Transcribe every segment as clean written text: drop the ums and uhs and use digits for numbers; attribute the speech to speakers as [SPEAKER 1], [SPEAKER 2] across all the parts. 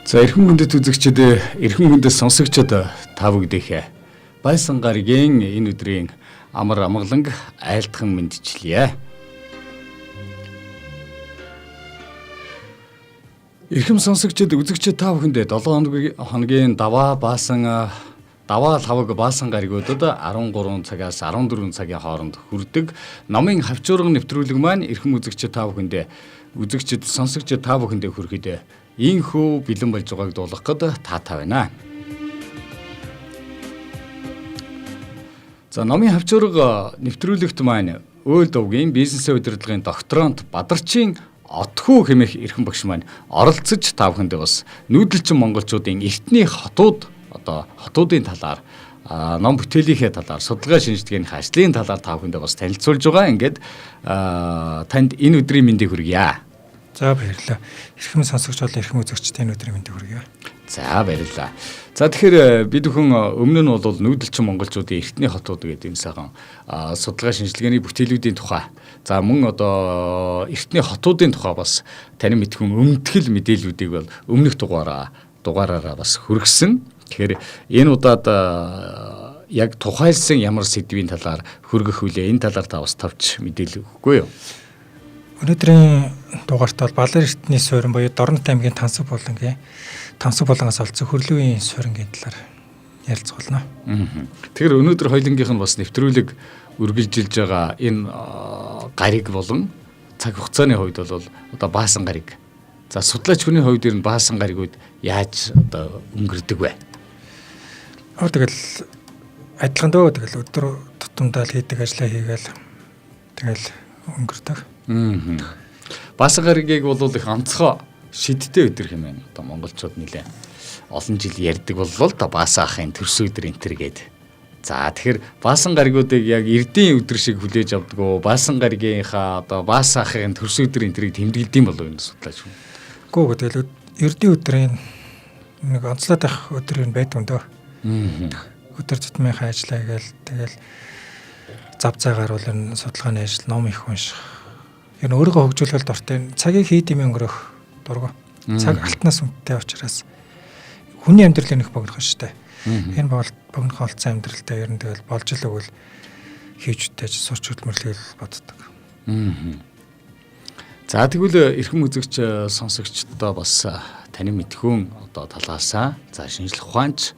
[SPEAKER 1] За эрхэм хүндэт үзэгчид, эрхэм хүндэт сонсогчид та бүгдийнхээ Байсан гарагийн энэ өдрийн амар амгаланг айлтган мэндчилье. Эрхэм сонсогчид, үзэгчид та бүхэндээ 7 хоногийн даваа баасан даваа лавг баасан гаригуудад 13 цагаас 14 цагийн хооронд хүрдэг номын хавчуурга нэвтрүүлэг маань эрхэм үзэгчид та бүхэндээ үзэгчид сонсогчид та бүхэндээ хүрэхэд инхүү бэлэн болж байгааг дуулгах гээд таатай байна. За номын хавчуурга нэвтрүүлэгт маань Өөл довгийн бизнесийн удирдлагын докторант Бадарчин Отхүү хэмээх эрхэм багш маань оролцож та бүхэндээ бас нүүдэлчин монголчуудын эртний хотууд одоо хотуудын талаар ном бүтээлийнхээ талаар судалгаа шинжилгээнийхээ ажлын талаар та бүхэндээ бас танилцуулж байгаа. Ингээд танд энэ өдрийн мэндийг хүргье.
[SPEAKER 2] За баярлалаа. Эрхэм сонсогч болон эрхэм үзэгчдийн энэ өдрийн мэндийг хүргье.
[SPEAKER 1] За баярлалаа. За тэгэхээр бид бүхэн өмнө нь бол нүүдэлчин монголчуудын эртний хотууд гэдэг энэ сайхан судалгаа шинжилгээний бүтээлүүдийн тухай за мөн одоо эртний хотуудын тухай бас танин мэдхүн өмтгөл мэдээллүүдийг бол өмнөх дугаараараа бас хүргэсэн. Тэгэхээр энэ удаад яг тухайлсан ямар сэдвийн талаар хүргэх вүлээ? Энэ талаар та бас тавч мэдээлэл өгөхгүй юу?
[SPEAKER 2] Өнөөдрийн дугаарт бол Балар эртний суурин буюу Дорнот аймгийн Тансаг булангаас олдсон хөрлөвийн суурингийн талаар ярилцах болно.
[SPEAKER 1] Тэгэхээр өнөөдөр хоёулангийнх нь бас нэвтрүүлэг үргэлжилж байгаа энэ гариг болон цаг хугацааны хувьд бол одоо баасан гариг. За судлаач хүний хувьд ер нь баасан гаригууд яаж одоо өнгөрдөг вэ?
[SPEAKER 2] Тэгэл адилхан дөө, тэгэл өдөр тутамдаа л хийдэг ажлаа хийгээл тэгэл өнгөрдөг.
[SPEAKER 1] Баасан гаригийг бол их онцгой шидтэй өдөр хэмээн одоо монголчууд нэлээ олон жил ярьдаг боллоо л да, баасан ахын төрс өдөр энэ төр гээд. За тэгэхээр баасан гаригуудыг яг эрдийн өдөр шиг хүлээж авдаг уу? Баасан гаригийнхаа одоо баасан ахын төрс өдөр энэ тэрийг тэмдэглэдэм болов энэ судлаач хүн?
[SPEAKER 2] Үгүй тэгэл эрдийн өдрийн нэг онцлоод байх өдөр юм байдаг юм дөө. Өдөр тутмынхаа ажлаа хийгээл тэгэл зав цагаар бол энэ судалгааны ажил, ном их унших. Ер нь өөрийгөө хөгжүүлэх дуртай. Цагийг хийд юм өнгөрөх дургу. Цаг алтнаас үнэтэй учраас хүний амьдрал их богино шүү дээ. Энэ богино олцсон амьдралдаа ер нь тэгэл болж л өгвөл хийж үтээж сурч хөдөлмөрлөгийг боддог.
[SPEAKER 1] За тэгвэл эрхэм үзэгч сонсогчдоо бас танин мэдхүүн одоо талаасаа за шинжлэх ухаанч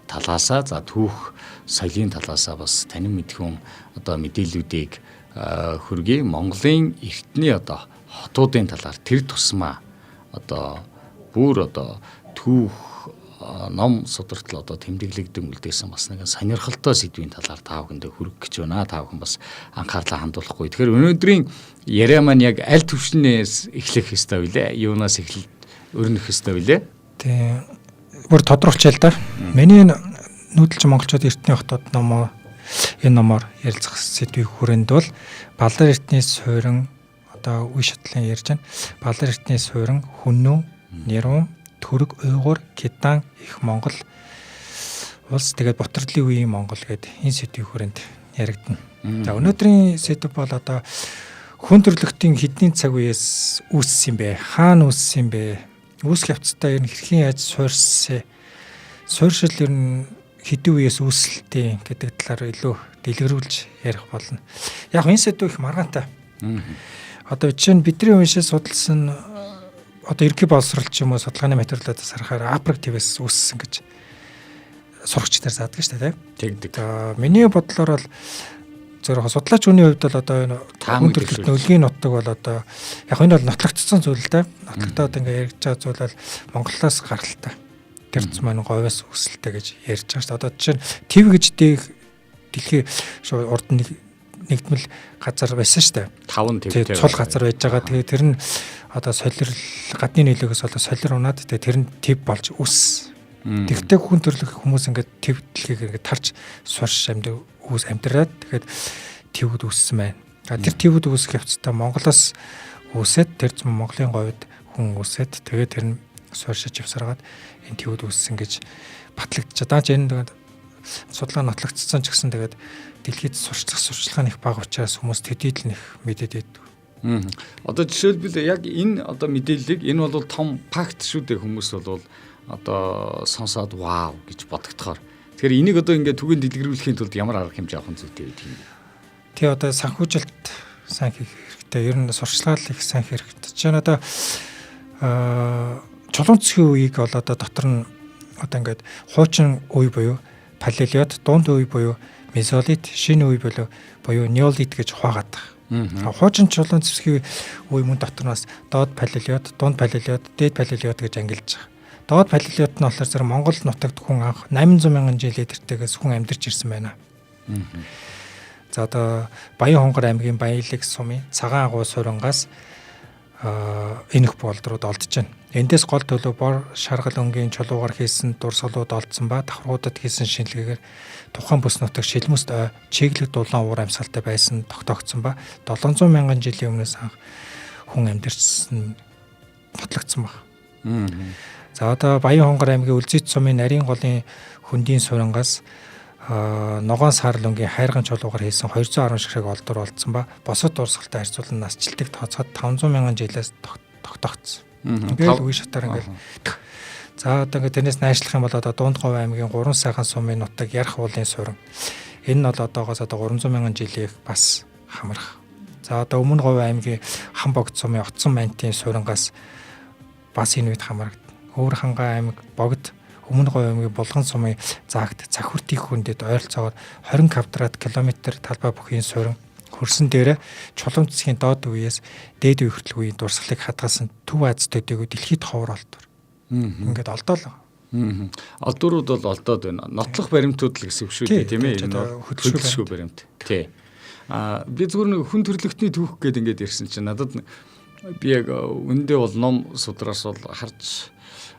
[SPEAKER 1] талаасаа за түүх соёлын талаасаа бас танин мэдхүүн одоо мэдээллүүдийг хүргэе. Монголын эртний одоо хотуудын талаар тэр тусмаа одоо бүр одоо түүх ном сударт одоо тэмдэглэгдэн үлдээсэн бас нэгэн сонирхолтой сэдвийн талаар та бүхэндээ хүргэх гэж байна. Та бүхэн бас анхаарлаа хандуулахгүй. Тэгэхээр өнөөдрийн яриа маань яг аль түвшнээс эхлэх ёстой вүлээ? Юунаас эхлэл өрнөх ёстой вүлээ?
[SPEAKER 2] Тийм. Бүр тодруулчихъя л да. Миний нүүдэлчин монголчууд эртний хотод номоо энэ номоор ярилцах сэдвийг хүрээнд бол Балар эртний суурин одоо үе шатлан ярьж байна. Балар эртний суурин Хүннү, Нэрүн, Түрэг, Уйгур, Кидан, Их Монгол улс тэгээд Бутарлын үеийн Монгол гэдэг энэ сэдвийн хүрээнд яригдана. За өнөөдрийн сэдв бол одоо хүн төрөлхтийн хэдний цаг үеэс үүссэн юм бэ? Хаана үүссэн юм бэ? Үүсэх явцдаа ер нь хэрхэн яаж суурьсан? Суурьшил ер нь хэдэн үеэс үүсэлтийн гэдэг талаар илүү дэлгэрүүлж ярих болно. Яг энэ сэдв их маргаантай. Одоо жишээ нь бидний уншиж судалсан одоо ерөнхий боловсрол ч юм уу судалгааны материалуудаас харахаар Априк твээс үүссэн гэж сурагч нар заадаг шүү дээ, тийм.
[SPEAKER 1] Тэгдэг.
[SPEAKER 2] Миний бодлоор бол зөвхөн судлаач хүний хувьд бол одоо энэ хүн төрөлхтний өлгийн нутаг бол одоо яг энэ бол нотлогдсон зүйл л дээ. Нотлогдоод ингээ яригдж байгаа зүйл бол Монголоос гаралтай. Тэр маань говьос үүсэлтэй гэж ярьж байгаа шүү дээ. Одоо жишээ нь Төв гэж дэлхий урд нь нэгдмэл газар байсан шүү дээ.
[SPEAKER 1] Таван твтэй.
[SPEAKER 2] Цул газар байж байгаа. Тэгээ тэр нь одоо солир гадны нөлөөгөөс болоо солир унаад тэгээ тэр нь төв болж үс. Тэгтээ хүн төрлөх хүмүүс ингээд төв дэлхийг ингээд тарж сурш үүс амьдраад тэгээд төвд үүссэн байна. Тэр төвд үүсэх явцдаа Монголоос үүсээд тэр зам Монголын говьд хүн үүсээд тэгээд тэр нь сууршиж явсараад энэ төвд үүссэн гэж батлагдчихаа. Даач энэ тэгээд судалгаа нотлогдсон ч гэсэн тэгээд дэлхийд сурчлах сурчлагын их бага учраас хүмүүс төдийд л нэг мэдээд байдаг.
[SPEAKER 1] Одоо жишээлбэл яг энэ одоо мэдээллийг, энэ бол том факт шүү дээ, хүмүүс бол одоо сонсоод вау гэж бодогдохоор. Тэгэхээр энийг одоо ингээд түгээн дэлгэрүүлэхийн тулд ямар арга хэмжээ авах зүйтэй байдаг юм бэ?
[SPEAKER 2] Тий, одоо санхүүжилт сайн хийх хэрэгтэй. Ер нь сурчлагал их сайн хийх хэрэгтэй. Жишээ нь одоо чулуун цэцгийн үеийг бол одоо дотор нь одоо ингээд хуучин үе буюу палеолит, дунд үе буюу мезолит, шинэ үе буюу неолит гэж хуваагаад байгаа. Хуучин чулуун зэвсгийн үе мөн дотор нь бас доод палеолит, дунд палеолит, дээд палеолит гэж ангилж байгаа. Доод палеолит нь болохоор зэрэг Монгол нутагт хүн анх 800 мянган жилийн тэртээс хүн амьдарч ирсэн байна. За, одоо Баян Хонгор аймгийн Баянлаг сумын Цагаан агуу суурангаас энэх болдрууд олдож байна. Эндээс гол төлөв бор шаргал өнгийн чулуугаар хийсэн дурсгалууд олдсон ба давхаргуудад хийсэн шинжилгээгээр тухайн бүс нутаг шилмөст ой чиглэг дулаан уур амьсгалтай байсан тогтоогдсон ба 700 мянган жилийн өмнөөс анх хүн амьдарчсан нотлогдсон баг. За, одоо Баян Хонгор аймгийн Үлзийт сумын Нарийн голын хөндийн суурангаас ногоон саарл өнгийн хайрган чулуугаар хийсэн 210 ширхэг олдор олдсон ба босод дурсгалтай харьцуулан насжилтыг тооцоход 500 мянган жилээс тогтоогдсон. Ингээл үе шатаар ингээл. За, одоо ингээд тэрнээс найшлах юм бол одоо Дунд Говь аймгийн 3 сайхан сумын нутаг Ярах уулын суурин. Энэ нь бол одоогоос одоо 300 мянган жилийг бас хамрах. За, одоо Өмнө Говь аймгийн Хан богд сумын Отсон мантын суурангаас бас энэ үед хамрагдана. Өвөр хангай аймаг богд Өмнө Говь аймгийн Булган сумын заагт Цахвартын хүндэд ойролцоогоор 20 квадрат километр талбай бүхийн суурин хөрсөн дээр чулуун цэцгийн доод үеэс дээд үе хүртэл үеийн дурсгалыг хадгалсан Төв Аз төдийгүй дэлхийд ховор олдвор. Ингээд олдоол.
[SPEAKER 1] Олдврууд бол олдоод байна. Нотлох баримтууд л гэсэн үг шүү дээ, тийм ээ. Энэ хөдөлшгүй баримт. Тий. А би зүгээр нэг хүн төрөлхтний түүх гээд ингээд ирсэн чинь надад би яг үндэ бол ном судраас бол харж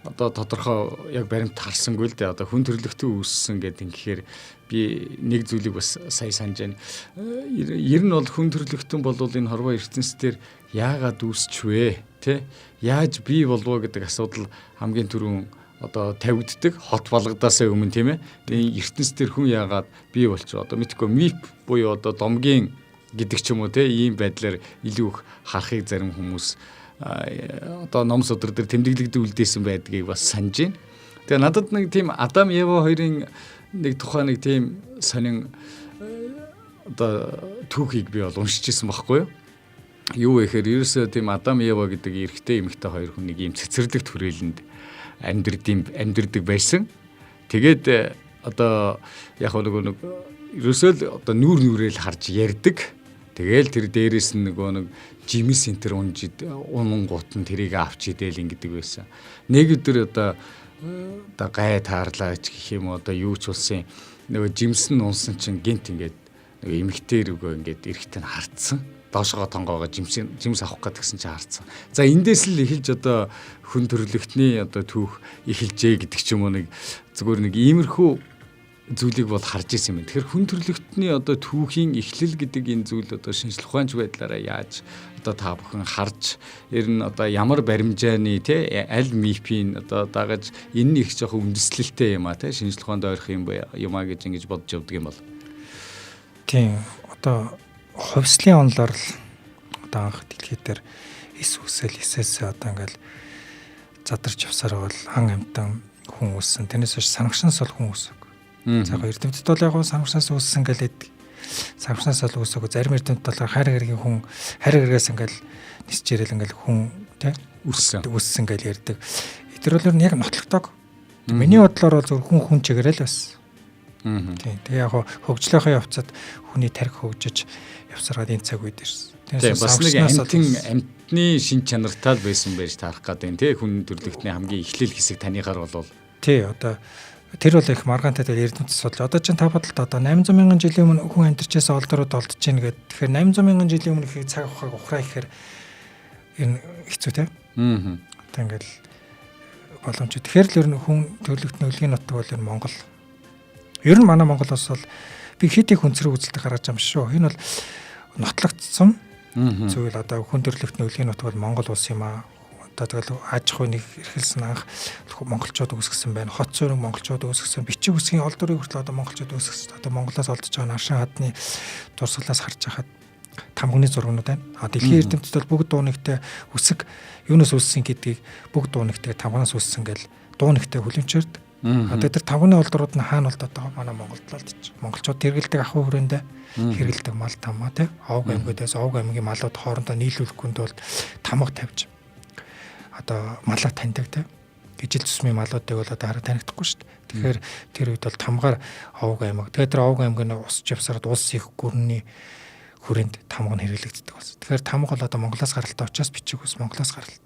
[SPEAKER 1] одоо тодорхой яг баримт харсангүй л дээ. Одоо хүн төрөлхтөн үүссэн гэдэг ингэхээр би нэг зүйлийг бас сая санаж байна. Ер нь бол хүн төрөлхтөн бол энэ хорвоо ертөнцийн яагаад үүсч вэ? Тэ? Яаж бий болов гэдэг асуудал хамгийн түрүүн одоо тавигддаг хот болгодаасаа өмнө, тийм ээ. Энэ ертөнц дээр хүн яагаад бий болчих, одоо мэдхгүй миф буюу одоо домгийн гэдэг ч юм уу, те, ийм байдлаар илүү их харахыг зарим хүмүүс одоо ном судар дээр тэмдэглэгдэн үлдээсэн байдгийг бас санаж байна. Тэгээ надад нэг тийм Адам Ева хоёрын нэг тухай нэг тийм сонин одоо түүхийг би бол уншиж ирсэн байхгүй юу? Юу вэ гэхээр ерөөсөө тийм Адам Ева гэдэг эрэгтэй эмэгтэй хоёр хүн нэг ийм цэцэрлэг түрээлэнд амьдардаг байсан. Тэгээд одоо яг нөгөө нэг ерөөсөө л одоо нүүр нүрэл харж ярьдаг. Тэгээл тэр дээрээс нь нөгөө нэг жимс энтер унж унангуут нь тэрийг авч идэл ингэдэг байсан. Нэг өдөр одоо гай таарлаа ч гэх юм уу, одоо юу ч болсон, нөгөө жимс нь унсан чинь гинт ингээд нөгөө эмэгтэй рүүгөө ингээд эрэхтэй нь хартсан. Доошгоо тонгоогоо жимс авах гэдгсэн чинь харцсан. За, эндээс л эхэлж одоо хүн төрөлхтний одоо түүх эхэлжээ гэдэг ч юм уу, нэг зүгээр нэг иймэрхүү зүйлийг бол харж ирсэн юм. Тэгэхээр хүн төрөлхтний одоо түүхийн эхлэл гэдэг энэ зүйл одоо шинжлэх ухаанч байдлаараа яаж одоо та бүхэн харж, ер нь одоо ямар баримжааны, те, аль мифийн одоо дагаж энэ их жоохон үндэслэлтэй юм а, те, шинжлэх ухаанд ойрох юм юм а гэж ингэж бодож явдаг юм бол.
[SPEAKER 2] Тийм, одоо хувьслын онолоор л одоо анх дэлхий дээр эс үсэл эсээс одоо ингээл задарч явсаар бол ан амьтан хүн үүссэн. Тэрнээс хойш санагшнаас бол хүн үүсэг. За, яг эрдэмтэд бол яг санагшнаас үүссэн гэлээд санагшнаас бол үүсээг, зарим эрдэмтэд болохоор хайр хэргийн хүн хайр хэрэгээс ингээл нисч ирэл ингээл хүн тий үүссэн гэл ярьдаг. Тэр бол яг нотлогдог. Миний бодлоор бол зөвхөн хүн чигээрэл бас. Тийм. Тэгээ яг хөгжлийнхээ явцад хүний тарих хөгжиж явсараад энэ цаг үед ирсэн.
[SPEAKER 1] Тийм, бас нэг амьтан амьтны шин чанартай л байсан байж таарах гэдэг нь, тий, хүн төрөлхтний хамгийн эхлэл хэсэг таныхаар бол
[SPEAKER 2] тий, одоо тэр бол их маргаантай тэр эрдэмт судал. Одоо чинь та бодлоо одоо 800 мянган жилийн өмнө хүн амьдарч байсан олдрууд олдож байна гэдэг. Тэгэхээр 800 мянган жилийн өмнө их цаг хугацааг ухраа ихээр энэ хэцүү те. Одоо ингээл боломж. Тэгэхээр л ер нь хүн төрөлхтний өлгийн нутаг бол ер нь Монгол. Ер нь манай Монгол улс бол би хэд их хүнцрэг үзэлт гаргаж байгаа юм шүү. Энэ бол нотлогдсон зүйл, одоо хүн төрөлхтний өлгийн нутаг бол Монгол улс юм аа. Одоо тэгэл аж ахуйн нэг эрхэлсэн анх монголчууд үүсгэсэн байна. Хот суурин монголчууд үүсгэсэн. Бичиг үсгийн олдврыг хүртэл одоо монголчууд үүсгэсэн. Одоо Монголоос олдож байгаа наршин хадны дурсгалаас харж байхад тамган тамганы зургнууд байна. А дэлхийн эрдэмтэд бол бүгд дуунэгтэй үсэг юунаас үүссэн гэдгийг бүгд дуунэгтэй тамганаас үүссэн гэл дуунэгтэй хүлэмжшэрдэг. А тэр тамганы олдрууд нь хаана болдоод байгаа? Манай Монголд л олдож. Монголчууд хэрэгэлдэг ахуй хүрээндээ хэрэгэлдэг мал тамаа тий. Овг аймгуудаас Овг аймгийн малууд хоорондоо нийлүүлэхгүй тулд тамга тавьж одоо малаа таньдаг тий. Ижил зүсмийн малуудыг бол одоо хараа танихдахгүй шүү дээ. Тэгэхээр тэр үед бол тамгаар Овг аймаг. Тэгээд тэр Овг аймаг нь усч явсараад улс их гүрний хүрээнд тамга нь хэрэглэгддэг болсон. Тэгэхээр тамга бол одоо Монголоос гаралтай учраас бичиг ус Монголоос гаралтай.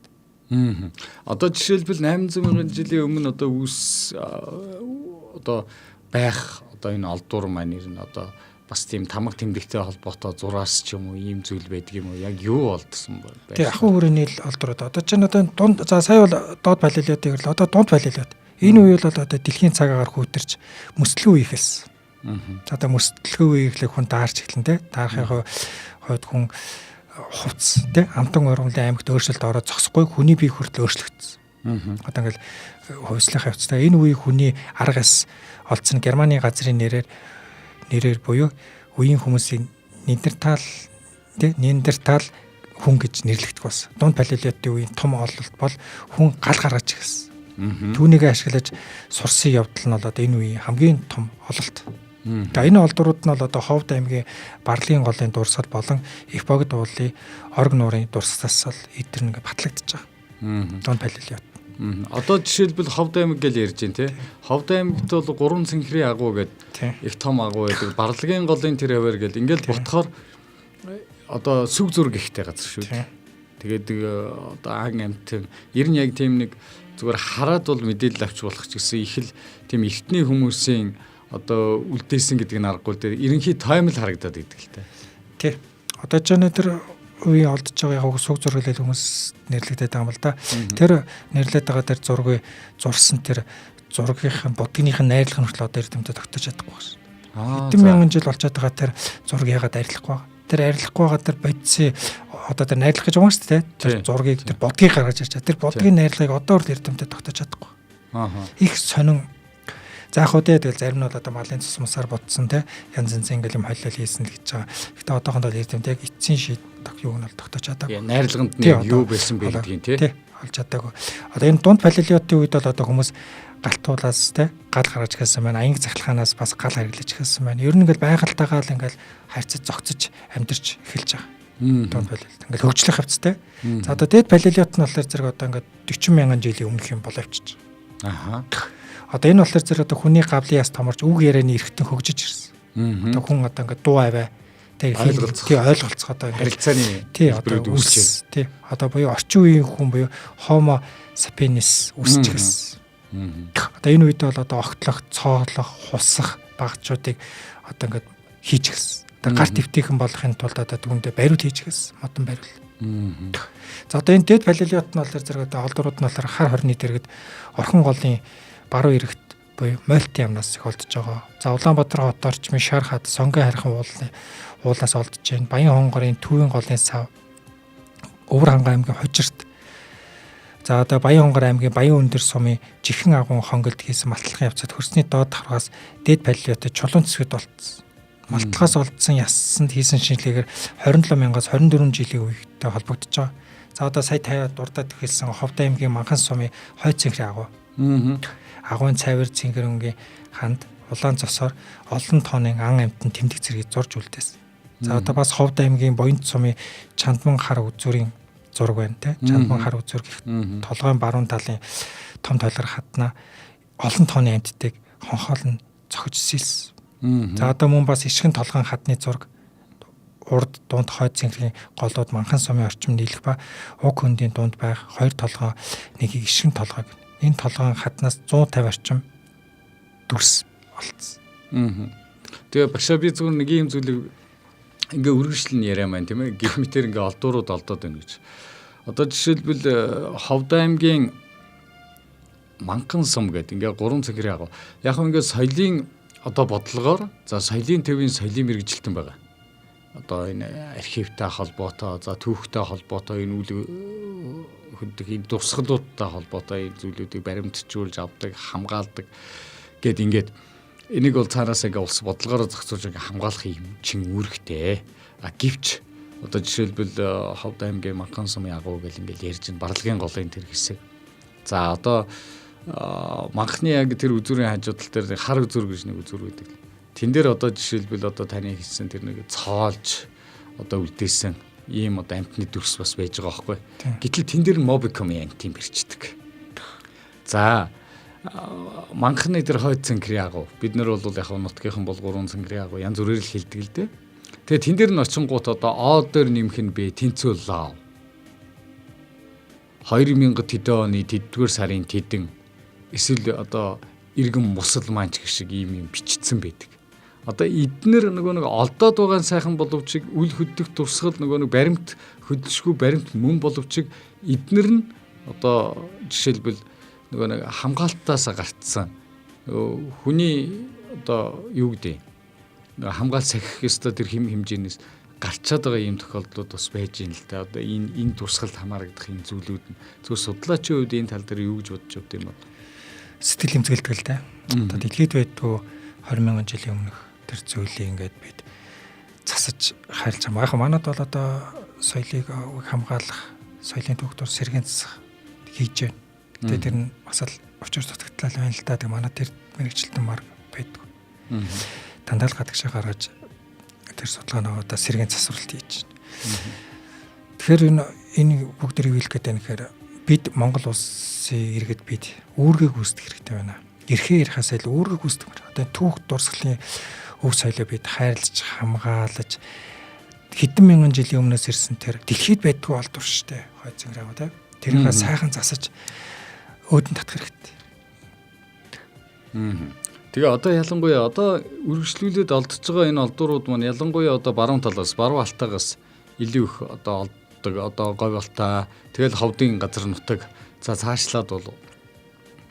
[SPEAKER 1] Одоо жишээлбэл 800 мянган жилийн өмнө одоо үүс одоо байх одоо энэ олдуур маань ер нь одоо бас тийм тамга тэмдэгтэй холбоотой зураас ч юм уу ийм зүйл байдаг юм уу? Яг юу олдсон бэ?
[SPEAKER 2] Тийм ахуй хүрээний л олдрууд. Одоо чинь одоо дунд за сая бол доод палеолитыг л одоо дунд палеолит. Энэ үе бол одоо дэлхийн цаг агаар хүүтэрч мөслөгөө үе эхэлсэн. За одоо мөслөгөө үе эхлэх хүн даарч эхлэн тэ. Даарахын хувьд хүн хувцс тий амтан ургамлын аймагт өөрчлөлт ороод зогсохгүй хүний бие хүртэл өөрчлөгдсөн. Одоо ингээл хувьслах явцтай энэ үеийн хүний арга эс олдсон Германы газрын нэрээр буюу үеийн хүмүүсийн Неандертал тий Неандертал хүн гэж нэрлэгдэх болсон. Дунд палеолитын үеийн том ололт бол хүн гал гаргаж ирсэн. Түүнийг ашиглаж сурсан явдал нь бол одоо энэ үеийн хамгийн том ололт. За энэ олдрууд нь бол одоо Ховд аймгийн Барлын голын дурсгал болон их богд уулын Орг нуурын дурсгалаас л эдгээр ингээ батлагдчихж байгаа. Дунд палеолит.
[SPEAKER 1] Одоо жишээлбэл Ховд аймаг гэж ярьж байна те. Ховд аймагт бол 3 цэнхрийн агуу гэдэг их том агуу байдаг. Барлагын голын тэр хавар гэл ингээл ботхоор одоо сүг зураг ихтэй газар шүү дээ. Тэгээд одоо ан амт ер нь яг тийм нэг зүгээр хараад бол мэдээлэл авч болох ч гэсэн их л тийм эртний хүмүүсийн одоо үлдээсэн гэдэг нь аргагүй дээр ерөнхий таймл харагдаад идэг л та.
[SPEAKER 2] Тий. Одоо ч нэ тэр үеийн олдож байгаа яг сүг зураг л хүмүүс нэрлэгдээд байгаа юм л да. Тэр нэрлээд байгаа тэр зургийг зурсан тэр зургийнх нь будгийнхын найрлах нь хүртэл одоо эрдэмтэд тогтоож чадахгүй байна. Хэдэн мянган жил болчиход байгаа тэр зураг яагаад арилахгүй байгаа? Тэр арилахгүй байгаа тэр бодисын одоо тэр найрлах гэж байгаа шүү дээ. Тэр зургийг тэр будгийг гаргаж ирж байгаа. Тэр будгийн найрлагыг одоо хүртэл эрдэмтэд тогтоож чадахгүй. Их сонин. За яг хөө тэгэл зарим нь бол одоо малын цус мусаар бодсон те янз янзын ингээл юм холиол хийсэн л гэж байгаа. Гэтэ одоохондоо эрдэмт яг эцсийн шийд юуг нь бол тогтоож чадаагүй.
[SPEAKER 1] Найрлаганд нь юу байсан бэ гэдгийг те.
[SPEAKER 2] Тий, олж чадаагүй. Одоо энэ дунд палеолитын үед бол одоо хүмүүс галтуулаас те гал гаргаж эхэлсэн байна. Аянг цахилгаанаас бас гал харгалж эхэлсэн байна. Ер нь ингээл байгальтайгаа л ингээл харьцаж зогцож амьдарч эхэлж байгаа. Дунд палеолит ингээл хөгжлөх явцтай. За одоо дээд палеолит нь болохоор зэрэг одоо ингээд 40 мянган жилийн өмнөх юм болоо явчих.
[SPEAKER 1] Аха.
[SPEAKER 2] Одоо энэ болохоор зэрэг одоо хүний гавлын яс томорч үг ярианы эрхтэн хөгжиж ирсэн. Одоо хүн одоо ингээд дуу аваа тий ойлголцох одоо ингээд
[SPEAKER 1] харилцааны
[SPEAKER 2] тий одоо үүсэж тий одоо буюу орчин үеийн хүн буюу Homo sapiens үүсэж эхэлсэн. Одоо энэ үед бол одоо огтлох, цоолох, хусах багцуудыг одоо ингээд хийж эхэлсэн. Одоо гар твтийхэн болохын тулд одоо түүндээ бариул хийж эхэлсэн. Модон бариул. За одоо энэ дээд палеолит нь болохоор зэрэг одоо олдрууд нь болохоор хар хорны дэргэд Орхон голын баруун эрэгт буюу Мойлтын амнаас их олдож байгаа. За Улаанбаатар хот орчмын шар хад Сонгийн хархан уулаас олдож байна. Баян хонгорын Төвийн голын сав Өвөр хангай аймгийн Хужирт. За одоо Баян хонгор аймгийн Баян өндөр сумын Жихэн агуун хонголд хийсэн малтлагын явцад хөрсний доод давхаргаас дээд палеолитод чулуун цэцгэд олдсон. Малтлагаас олдсон яссанд хийсэн шинжилгээгээр 27 мянгаас 24 жилийн үетэй холбогдож байгаа. За одоо сая 50-аад дурдаад эхэлсэн Ховд аймгийн Манхан сумын Хойд цэнхрийн агуу. Агуйн цайвар цэнгэр өнгийн ханд улаан цосоор олон тонын ан амьтан тэмдэг зэргийг зурж үлдээсэн. За одоо бас Ховд аймгийн Буянт сумын Чандман хар үзүүрийн зураг байна те. Чандман хар үзүүр гэх толгойн баруун талын том толгор хаднаа олон тонны амьтдыг хонхоол нь цохиж сэлсэн. За одоо мөн бас ишгэн толгойн хадны зураг урд дунд хойд цэнхрийн голууд Манхан сумын орчим нийлэх ба уг хөндийн дунд байх хоёр толгой нэгийг ишгэн толгойг энэ толгойн хаднаас 150 орчим дүрс олдсон.
[SPEAKER 1] Тэгээ багшаа би зүгээр нэг юм зүйлийг ингээ үргэлжлэн яриа маань тийм ээ. Гэх мэтэр ингээ олдуурууд олдоод байна гэж. Одоо жишээлбэл Ховд аймгийн Манхан сум гэдэг ингээ 3 цэнхрийн агуу. Яг хөө ингээ соёлын одоо бодлогоор за соёлын төвийн соёлын мэргэжилтэн байгаа. Одоо энэ архивтай холбоотой, за түүхтэй холбоотой энэ үйл хөдөх энэ дурсгалуудтай холбоотой энэ зүйлүүдийг баримтжуулж авдаг, хамгаалдаг гэд ингээд энийг бол цаараас ингээ улс бодлогоороо зохицуулж ингээ хамгаалах юм чин үүрэгтэй. А гэвч Одоо жишээлбэл Ховд аймгийн Манхан сумын агуу гэл ингээл ярьж байна. Барлагын голын тэр хэсэг. За одоо Манхны яг тэр үзүүрийн хажуудал дээр хар үзүүр гэж нэг үзүүр байдаг. Тэн дээр одоо жишээлбэл одоо таны хэлсэн тэр нэг цоолж одоо үлдээсэн ийм одоо амтны дүрс бас байж байгаа байхгүй. Гэтэл тэн дээр Mobicom-ийн амтын бэрчдэг. За Манхны тэр хойд цэнхрийн агуу. Бид нар бол яг нутгийнхан бол гурван цэнхрийн агуу янз бүрээр л хэлдэг л дээ. Тэгээ тэн дээр нь очингууд одоо О дээр нэмэх нь Б тэнцүү лав. 2000 тэдэн оны тэддүгээр сарын тэдэн эсвэл одоо иргэн мусалманч гэх шиг ийм юм бичсэн байдаг. Одоо эднэр нөгөө нэг олдоод байгаа сайхан боловч үл хөдлөх дурсгал нөгөө нэг баримт хөдөлшгүй баримт мөн боловч эднэр нь одоо жишээлбэл нөгөө нэг хамгаалтаас гарцсан нөгөө хүний одоо юу гэдэг нөгөө хамгаалт сахих ёстой тэр хэм хэмжээнээс гарчаад байгаа ийм тохиолдлууд бас байж юм л да. Одоо энэ дурсгалд хамаарагдах энэ зүйлүүд нь зөв судлаачийн хувьд энэ тал дээр юу гэж бодож явд юм бэ?
[SPEAKER 2] Сэтгэл эмзэгэлдэг л да. Одоо дэлхийд байдгүй 20 мянган жилийн өмнөх тэр зүйлийг ингээд бид засаж хайрлаж байгаа. Яг манад бол одоо соёлыг хамгаалах, соёлын түүх дур сэргээн засах хийж байна. Гэтэ тэр нь бас л учир дутагдлал байна л да. Тэг манай тэр мэрэгчлэн мар байдгүй. Дандаа л гадагшаа гаргаж тэр судалгаанаа одоо сэргээн засварлалт хийж байна. Тэгэхээр энэ бүгд тэрийг хэлэх гээд байна гэхээр бид Монгол улсын иргэд бид үүргээ гүйцэтгэх хэрэгтэй байна. Эрхээ ярихаас илүү үүргээ гүйцэтгэх. Одоо түүх дурсгалын өв соёлоо бид хайрлаж, хамгаалаж хэдэн мянган жилийн өмнөөс ирсэн тэр дэлхийд байдгүй олдвор штэ. Хойд цэнгэр агуу те. Тэрийнхээ сайхан засаж өөдөн татах хэрэгтэй.
[SPEAKER 1] Тэгээ одоо ялангуяа одоо үргэлжлүүлээд олдож байгаа энэ олдврууд маань ялангуяа одоо баруун талаас, баруун алтаагаас илүү их одоо олддог. Одоо говь алтаа, тэгэл ховдын газар нутаг, за цаашлаад бол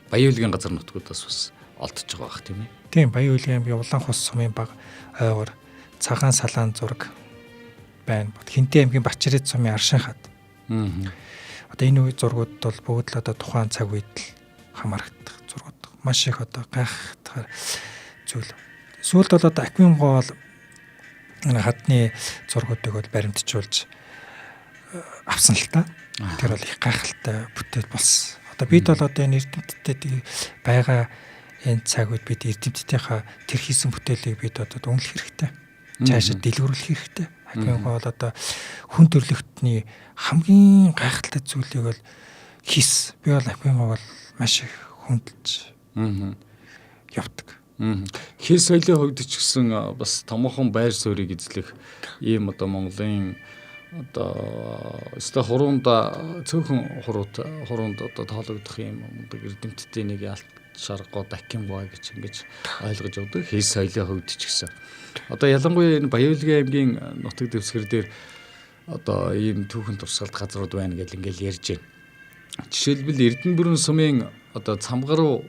[SPEAKER 1] Баян газар нутгуудаас бас олдож байгаа бах тийм ээ.
[SPEAKER 2] Тийм, Баян аймгийн Улаан хус сумын баг ойгор цагаан салаан зураг байна. Хинтээ аймгийн Бачирэд сумын Аршин хад. Одоо энэ үе зургууд бол бүгд л одоо тухайн цаг үед л хамаарагдах зургууд. Маш их одоо гайхахтахаар зүйл. Сүүлд бол одоо Аквин гол энэ хадны зургуудыг бол баримтжуулж авсан л та. Тэр бол их гайхалтай бүтээл болсон. Одоо бид бол одоо энэ эрдэмтдтэй байгаа энэ цаг үед бид эрдэмтдийнхаа тэр хийсэн бүтээлийг бид одоо үнэлэх хэрэгтэй. Цаашаа дэлгэрүүлэх хэрэгтэй. Аквин гол одоо хүн төрлөختний хамгийн гайхалтай зүйлийг бол хийс. Би бол Аквин гол маш их хүндэлж явдаг.
[SPEAKER 1] Хэл соёлын хувьд ч гэсэн бас томоохон байр суурийг эзлэх ийм одоо Монголын одоо өстой хуруунд цөөхөн хуруунд одоо тоологдох ийм мундаг эрдэмтдийн нэг ялт шаргуу Дакингуа гэж ингэж ойлгож явдаг. Хэл соёлын хувьд ч гэсэн. Одоо ялангуяа энэ Баян аймгийн нутаг дэвсгэр дээр одоо ийм түүхэн туршилт газрууд байна гэл ингээл ярьж байна. Жишээлбэл Эрдэнэ бүрэн сумын одоо цамгар руу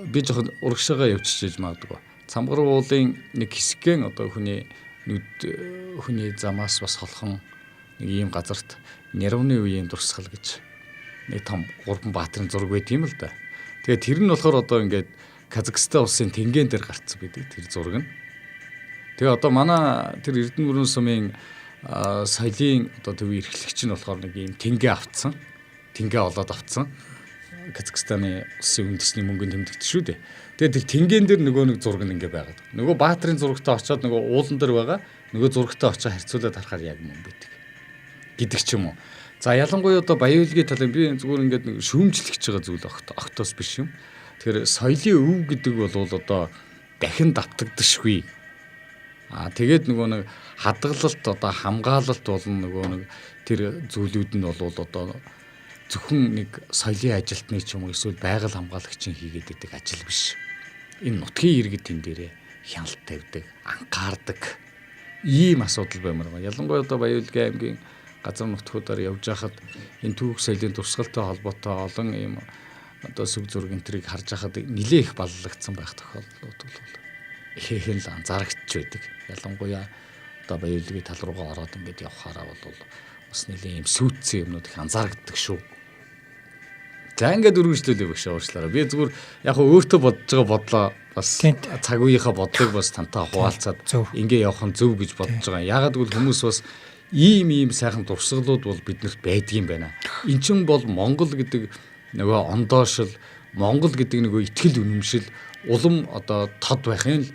[SPEAKER 1] би жоохон урагшаага явчихж магадгүй. Цамгар уулын нэг хэсгэн одоо хүний нүд хүний замаас бас холхон нэг ийм газарт нервны үеийн дурсгал гэж нэг том гурван баатрын зураг байт юм л да. Тэгээ тэр нь болохоор одоо ингээд Казахстан улсын тэнгээн дээр гарцсан байдаг тэр зураг нь. Тэгээ одоо манай тэр Эрдэнэ бүрэн сумын соёлын одоо төвийн эрхлэгч нь болохоор нэг ийм тэнгэ авцсан. Тэнгэ олоод авцсан. Казахстаны улсын үндэсний мөнгөнд тэмдэгт шүү дээ. Тэгээд тэр тэнгээн дээр нөгөө нэг зураг нь ингээ байгаад. Нөгөө баатрын зурагтай очиод нөгөө уулан дээр байгаа нөгөө зурагтай очиод харьцуулаад харахаар яг мөн байдаг гэдэг ч юм уу. За ялангуяа одоо Баян уулгийн талын би зүгээр ингээд нэг шүүмжлэх гэж байгаа зүйл огтоос биш юм. Тэгэхээр соёлын өв гэдэг бол одоо дахин давтагдашгүй. Аа тэгээд нөгөө нэг хадгалалт одоо хамгаалалт болон нөгөө нэг тэр зүйлүүд нь бол одоо зөвхөн нэг соёлын ажилтны ч юм уу эсвэл байгаль хамгаалагчийн хийгээд байдаг ажил биш. Энэ нутгийн иргэд тэн дээрээ хяналт тавьдаг, анхаардаг ийм асуудал баймар байгаа. Ялангуяа одоо Баян аймгийн газар нутгуудаар явж байхад энэ түүх соёлын туршлагатай холбоотой олон ийм одоо сүг зураг энтрийг харж байхад нилээ их баллагдсан байх тохиолдлууд бол ихээхэн л анзаарэгдэж байдаг. Ялангуяа одоо Баян уулгийн тал руугаа ороод ингээд явхаараа бол бас нилээ ийм сүйдсэн юмнууд их анзаарэгддэг шүү. За ингээд үргэлжлүүлээ багш уучлаарай. Би зүгээр яг өөртөө бодож байгаа бодлоо бас цаг үеийнхээ бодлыг бас тантай хуваалцаад ингээ явах нь зөв гэж бодож байгаа. Яагаад гэвэл хүмүүс бас Ийм ийм сайхан дурсгалууд бол биднэрт байдгийн байна. Эн чин бол Монгол гэдэг нөгөө ондоошил, Монгол гэдэг нөгөө итгэл үнэмшил улам одоо тод байхын л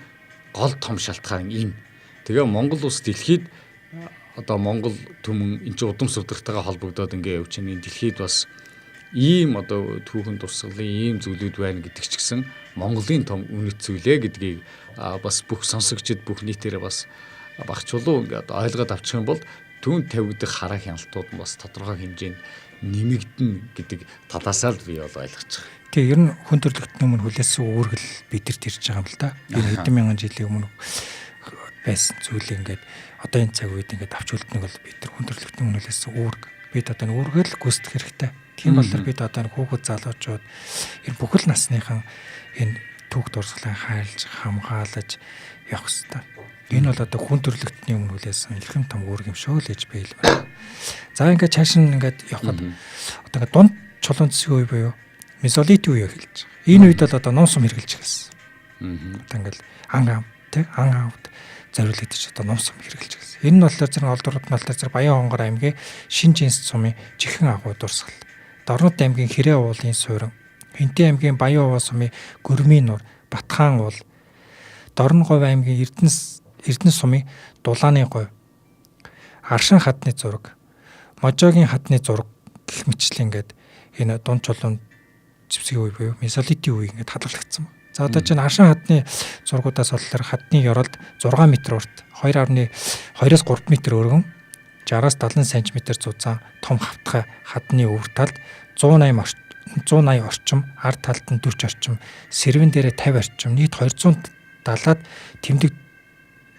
[SPEAKER 1] гол том шалтгаан энэ. Тэгээ Монгол улс дэлхийд одоо Монгол түмэн эн чинь удам сүрдэгтэйгээ холбогдоод ингээ явж байна. Дэлхийд бас ийм одоо түүхэн дурсгалын ийм зүйлүүд байна гэдэг ч гэсэн Монголын том үнэт зүйлээ гэдгийг бас бүх сонсогчид бүх нийтээрээ бас баг чулуу ингээд ойлгоод авчих юм бол түүнд тавигдах хараа хяналтууд нь бас тодорхой хэмжээнд нэмэгдэнэ гэдэг талаасаа л би бол ойлгож байгаа.
[SPEAKER 2] Тэгээ ер нь хүн төрөлхтний өмнө хүлээсэн үүргэл бидэрт ирж байгаа юм л да. Энэ хэдэн мянган жилийн өмнө байсан зүйлийг ингээд одоо энэ цаг үед ингээд авч үлдэнэг бол бид нар хүн төрөлхтний өмнө хүлээсэн үүрэг. Бид одоо энэ үүргээ л гүйцэтгэх хэрэгтэй. Тийм болохоор бид одоо энэ хүүхэд залуучууд энэ бүхэл насныхан энэ түүх дурсгалыг хайрлж хамгаалаж явах хэрэгтэй. Энэ бол одоо хүн төрөлхтний өмнө хүлээсэн эрхэм том үүрэг юм шүү л гэж би хэлмээр. За ингээд цааш нь ингээд явхад одоо ингээд дунд чулуун зэсгийн үе буюу мезолит үе эхэлж байгаа. Энэ үед бол одоо нум сум хэрглэж эхэлсэн. Одоо ингээд ан ам тий ан амд зориулагдаж одоо нум сум хэрглэж эхэлсэн. Энэ нь болохоор зэрэг олдрууд нь болохоор зэрэг Баян хонгор аймгийн Шин жинс сумын Чихэн агуу дурсгал. Дорнод аймгийн Хэрээ уулын суурин, Хэнтийн аймгийн Баян уваа сумын Гөрмийн нуур, Батхан уул, Дорноговь аймгийн Эрдэнэс Эрдэнэс сумын Дулааны говь, Аршин хадны зураг, Можогийн хадны зураг гэх мэтчлэн ингээд энэ дунд чулуун зэвсгийн үе буюу мезолитийн үе ингээд хадгалагдсан. За одоо чинь Аршин хадны зургуудаас болохоор хадны ёроолд 6 м урт, 2.2-оос 3 м өргөн, 60-аас 70 см зузаан том хавтгай хадны өвөр талд 180 орчим, ард талд нь 40 орчим, сэрвэн дээрээ 50 орчим, нийт 270-аад тэмдэг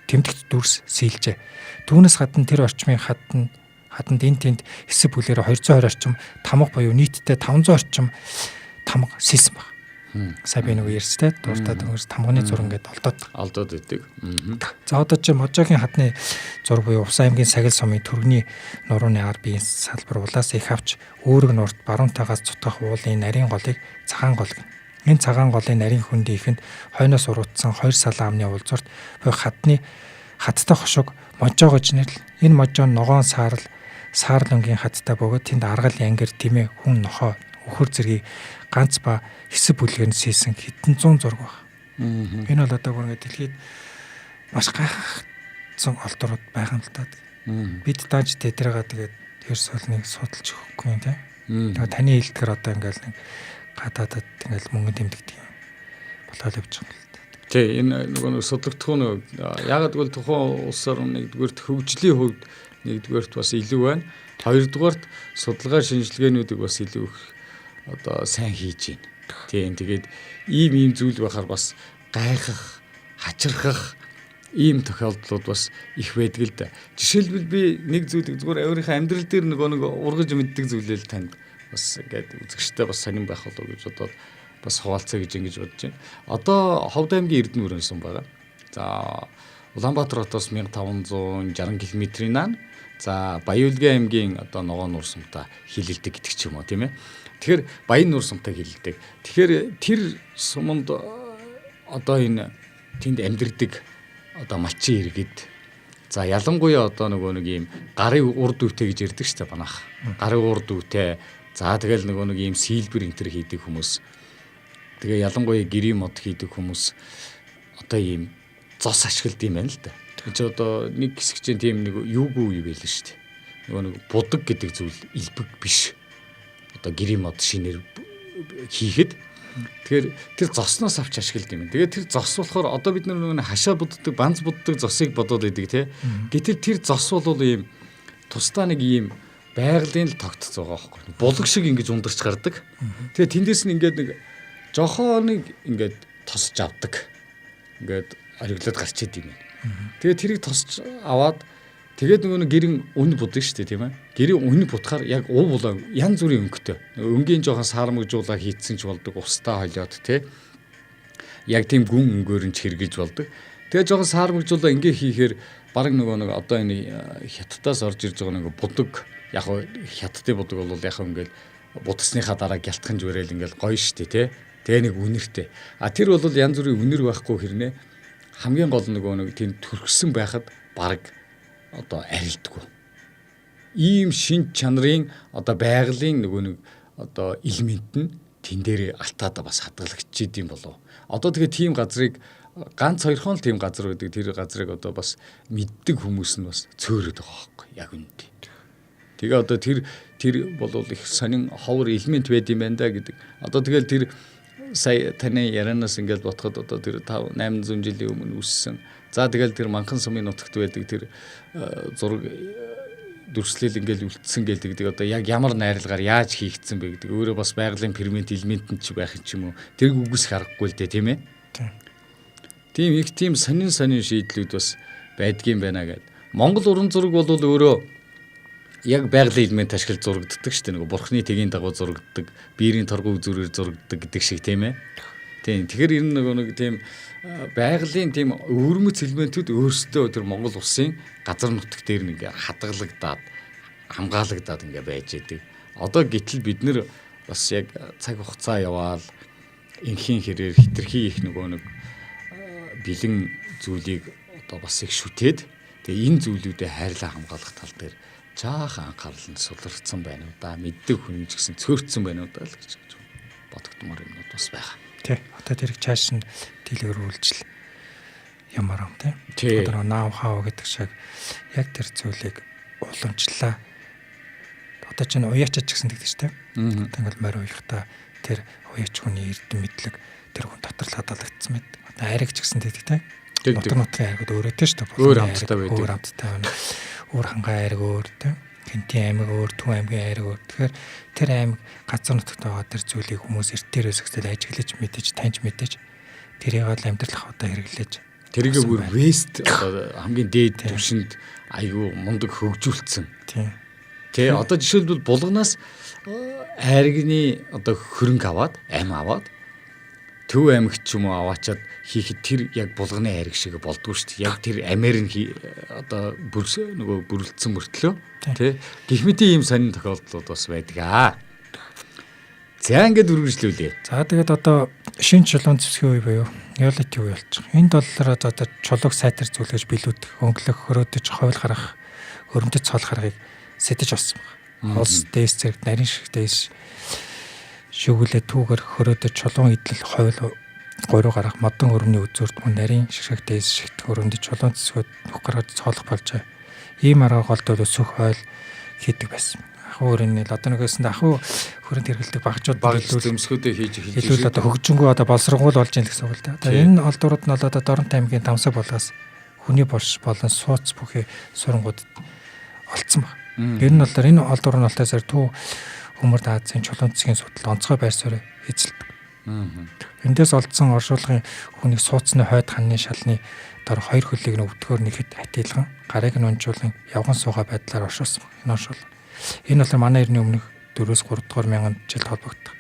[SPEAKER 2] тэмдэгт дүрс сэлжээ. Түүнээс гадна тэр орчмын хаданд энэ тэнд хэсэг бүлээрээ 220 орчим тамга буюу нийтдээ 500 орчим тамга сэлсэн баг. Сайн би нөгөө ярьс те дуртад өнгөрс тамганы зураг ингээд олдоод
[SPEAKER 1] олдоод идэг.
[SPEAKER 2] За одоо чи Можогийн хадны зураг буюу Увс аймгийн Сагил сумын Төргний нурууны ар биеийн салбар улаас их авч үүрэг нурт баруун тагаас цутгах уулын нарийн голыг цагаан гол гэнэ. Энэ цагаан голын нарийн хөндийн ихэнд хойноос уруудсан хоёр салаан амны уулзуурт буй хадны хадтай хошуг Можоо гэж нэрлэл. Энэ можоо ногоон саарал саарл өнгийн хадтай бөгөөд тэнд аргал янгир тэмээ хүн нохоо үхэр зэргийг ганц ба хэсэг бүлгээр нь сийсэн хэдэн зуун зураг баг. Энэ бол одоо бүр ингээд дэлхийд маш гайхагдсан олдрууд байгаа юм л та. Бид дааж тэдрэгээ тэгээд тэр суулныг судалж өгөхгүй юм те. Тэгээ таны хэлдгэр одоо ингээд нэг гадаадад ингээд мөнгө тэмдэгдэг юм болоод явж байгаа юм л та.
[SPEAKER 1] Тий, энэ нөгөө нэг судлагдах нь яагаад гэвэл тухайн улс орн нэгдүгээрт хөгжлийн хувьд нэгдүгээрт бас илүү байна. Хоёрдугаарт судалгаа шинжилгээнүүдийг бас илүү их одоо сайн хийж байна. Тийм, тэгээд ийм ийм зүйл байхаар бас гайхах, хачирхах ийм тохиолдлууд бас их байдаг л да. Жишээлбэл би нэг зүйлийг зүгээр өөрийнхөө амьдрал дээр нөгөө нэг ургаж мэддэг зүйлээ л танд бас ингээд үзэгчтэй бас сонирн байх болов уу гэж бодоод бас хуваалцъя гэж ингэж бодож байна. Одоо Ховд аймгийн Эрдэнэ өрөн сум байгаа. За Улаанбаатар хотоос 1560 км-ийн наан. За Баян-Үлгэн аймгийн одоо ногоон нуур сумтай хилэлдэг гэдэг ч юм уу тийм ээ. Тэгэхээр Баян нуур сумтай хилэлдэг. Тэгэхээр тэр суманд одоо энэ тэнд амьдардаг одоо малчин иргэд за ялангуяа одоо нөгөө нэг ийм гарын урд үетэй гэж ярьдаг шүү дээ манайх. Гарын урд үетэй за тэгэл нөгөө нэг ийм сийлбэр энтер хийдэг хүмүүс. Тэгээ ялангуяа гэрийн мод хийдэг хүмүүс одоо ийм зос ашигладаг юм байна л да. Энд чи одоо нэг хэсэг чинь тийм нэг юугүй юу байл шүү дээ. Нөгөө нэг будаг гэдэг зүйл элбэг биш. Одоо гэрийн мод шинээр хийхэд тэгэхээр тэр зосноос авч ашигладаг юм. Тэгээд тэр зос болохоор одоо бид нар нөгөө хашаа буддаг, банз буддаг зосыг бодоод идэг те. Гэтэл тэр зос бол ийм тусдаа нэг ийм байгалийн л тогтц байгаа байхгүй. Булаг шиг ингэж ундарч гардаг. Тэгээд тэндээс нь ингээд нэг жохоо нэг ингээд тосж авдаг. Ингээд ориглоод гарч идэм юм байна. Тэгээд тэрийг тосч аваад тэгээд нөгөө нэг гэрэн үн буддаг шүү дээ тийм ээ. Гэрийн үн бутахаар яг ув булаа янз бүрийн өнгөтэй. Өнгийн жоохон саармагжуулаа хийцэн ч болдог, устаа холиод тий. Яг тийм гүн өнгөөр нь ч хэрглэж болдог. Тэгээд жоохон саармагжуулаа ингээ хийхээр баг нөгөө нэг одоо энэ хятадаас орж ирж байгаа нэг будаг яг хятадын будаг бол яг ингээл будсныхаа дараа гялтхан зүрэл ингээл гоё шүү дээ тий. Тэгээ нэг үнэртэй. А тэр бол янз бүрийн үнэр байхгүй хэрнээ хамгийн гол нөгөө нэг тийм төрхсөн байхад баг одоо арилдаггүй. Ийм шин чанарын одоо байгалийн нөгөө нэг одоо элемент нь тэн дээр алтаада бас хадгалагдчихэд юм болов. Одоо тэгээ тийм газрыг ганц хоёрхон л тийм газар байдаг. Тэр газрыг одоо бас мэддэг хүмүүс нь бас цөөрөд байгаа байхгүй яг үнэндээ. Тэгээ одоо тэр тэр бол их сонин ховор элемент байд юм байна да гэдэг. Одоо тэгэл тэр сая таны ярианаас ингээд ботход одоо тэр 5 800 жилийн өмнө үүссэн. За тэгэл тэр Манхан сумын нутагт байдаг тэр зураг дүрслэл ингээл үлдсэн гэдэг одоо яг ямар найрлагаар яаж хийгдсэн бэ гэдэг өөрөө бас байгалийн фермент элемент нь ч байх ч юм уу. Тэрг үгүйсэх аргагүй л дээ, тийм ээ. Тийм их тийм сонин сонин шийдлүүд бас байдгийн байна гэд. Монгол уран зураг бол өөрөө яг байгалийн элемент ашиглаж зурагддаг шүү дээ. Нөгөө бурхны тэгийн дагуу зурагддаг, биерийн торгуу үзүүрээр зурагддаг гэдэг шиг, тийм ээ. Тийм. Тэгэхээр энэ нөгөө нэг тийм байгалийн тийм өвөрмөц элементүүд өөрсдөө тэр Монгол улсын газар нутаг дээр нэг хадгалагдаад, хамгаалагдаад ингээ байж идэг. Одоо гэтэл бид нэр бас яг цаг хугацаа яваал энхийн хэрээр хитрхи их нөгөө нэг бэлэн зүйлийг одоо бас их шүтээд, тэгээ энэ зүйлүүдэд хайрлаа хамгаалах тал дээр жаахан анхаарал нь суларцсан байна уу да, мэддэг хүн ч гэсэн цөөрцсөн байна уу да л гэж бодогдмоор юмнууд бас байгаа.
[SPEAKER 2] Тий. Одоо тэрийг чааш нь дэлгэрүүлжил ямар юм тий. Одоо нав хав гэдэг шиг яг тэр зүйлийг уламжлаа. Одоо чинь уяачаач гэсэн тэгдэг шүү дээ. Одоо ингээл морь уяхдаа тэр уяач хүний эрдэм мэдлэг тэр хүн дотор л хадгалагдсан мэт. Одоо айраг ч гэсэн тэгдэг тий. Нутаг нутгийн айргууд өөрөөтэй шүү дээ.
[SPEAKER 1] Өөр амттай байдаг.
[SPEAKER 2] Өөр амттай байна. Өөр хангай айраг өөр тий. Хэнтийн аймаг өөр, Төв аймгийн айраг өөр. Тэгэхээр тэр аймаг газар нутагт байгаа тэр зүйлийг хүмүүс эртээр өсгсэл ажиглаж мэдэж, таньж мэдэж тэрийг л амьдралах одоо хэрэглэж
[SPEAKER 1] тэрийг бүр вест одоо хамгийн дээд түвшинд айгүй мундаг хөгжүүлсэн.
[SPEAKER 2] Тийм.
[SPEAKER 1] Тэ одоо жишээлбэл булганаас айргны одоо хөрөнгө аваад, ам аваад Төв аймагт ч юм уу аваачаад хийхэд тэр яг булганы айраг шиг болдгоо шүү дээ. Яг тэр амиар нь одоо нөгөө бүрэлдсэн мөртлөө тий. Гэх мэт ийм сонин тохиолдлууд бас байдаг аа. За ингээд үргэлжлүүлье.
[SPEAKER 2] За тэгээд одоо шинэ чулуун зэвсгийн үе буюу неолитийн үе болчих. Энд боллоор одоо чулууг сайтар зүйлгэж билүүдэх, өнгөлөх, хөрөөдөж, ховл гаргах, өрөмдөж цол гаргыг сэтэж олсон байна. Улс дээс зэрэг нарийн шиг дээс шүглээ түүгээр хөрөөдөж чулуун идэл ховл гурив гарах, модон өрөмний үзүүрт мөн нарийн ширхэг дээс шигтгэх өрөмдөж чулуун зэсгүүд нүх гаргаж цоолох болжээ. Ийм арга голдол өсөх хойл хийдэг байсан. Ахуй өрөөний л одоо нэгээс нь ахуй хөрөнд хэрэглэдэг багжууд
[SPEAKER 1] багж зөмсгүүдээ хийж
[SPEAKER 2] эхэлж илүү одоо хөгжингүү одоо боловсронгуул болж ийн гэсэн үг л дээ. Одоо энэ олдурууд нь одоо Доронт аймгийн Тамсаг булгаас хүний болш болон сууц бүхий сурангууд олцсон баг. Ер нь болохоор энэ олдур нь болтойсоор Төв Хүмүүрд Азийн чулуун цэгийн судалд онцгой байр суурь эзэлдэг. Эндээс олдсон оршуулгын хүнийг сууцны хойд ханны шалны дор хоёр хөлийг нь өвдгөөр нэхэд хатийлган гарыг нь унжуулан явган суугаа байдлаар оршуулсан. Энэ оршуул. Энэ болохоор манай эртний өмнөх 4-3 дугаар мянган жил холбогдох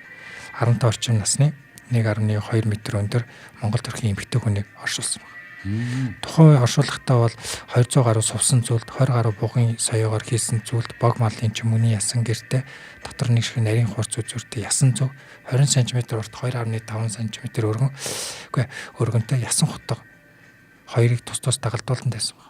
[SPEAKER 2] 15 орчим насны 1.2 м өндөр Монгол төрхийн эмэгтэй хүнийг оршуулсан байна. Тухайн үе оршуулгатаа бол 200 гаруй сувсан зүйлд, 20 гаруй бугын соёогоор хийсэн зүйлд, бог малын чөмөний ясан гэрте дотор нэг шиг нарийн хурц үзүүртэй ясан зүг 20 см урт 2.5 см өргөн үгүй өргөнтэй ясан хутга хоёрыг тус тус дагалдуулан тавьсан байна.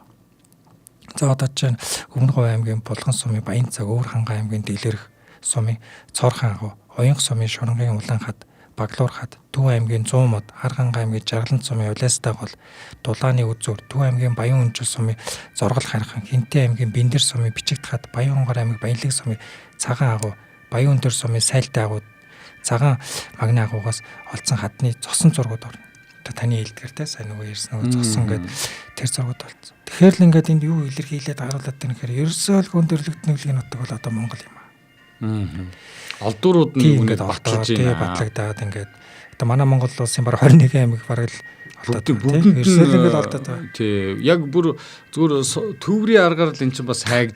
[SPEAKER 2] За одоо чинь Өмнө Говь аймгийн Булган сумын Баян цаг, Өвөр Хангай аймгийн Дэлгэрэх сумын Цоорхан агуу, Оюнх сумын Шурангийн Улаан хад, Баглуур хад, Төв аймгийн 100 мод, Хар Хангай аймгийн Жаргалант сумын Улаастай гол, Дулааны үзүүр, Төв аймгийн Баян Өнжил сумын Зоргол хархан, Хинтээ аймгийн Бэндэр сумын Бичигт хад, Баян Хонгор аймаг Баянлаг сумын Цагаан агуу, Баян Өндөр сумын Сайлтай агуу, Цагаан магны агуугаас олдсон хадны цосон зургууд орно. Таны хэлдгэр те сайн нөгөө ярьсан нөгөө цосон гээд тэр зургууд олдсон. Тэгэхээр л ингээд энд юу илэрхийлээд харуулад байна гэхээр ерөөсөө л гүндэрлэгдэн нутаг бол одоо Монгол юм аа.
[SPEAKER 1] Олдуурууд нь
[SPEAKER 2] ингээд баталж байна. Батлагдаад ингээд одоо манай Монгол улсын бараг 21 аймаг бараг л
[SPEAKER 1] олдоод тийм ерөөсөө л ингээд олдоод байгаа. Тий, яг бүр зүгээр төврийн аргаар л эн чинь бас хайж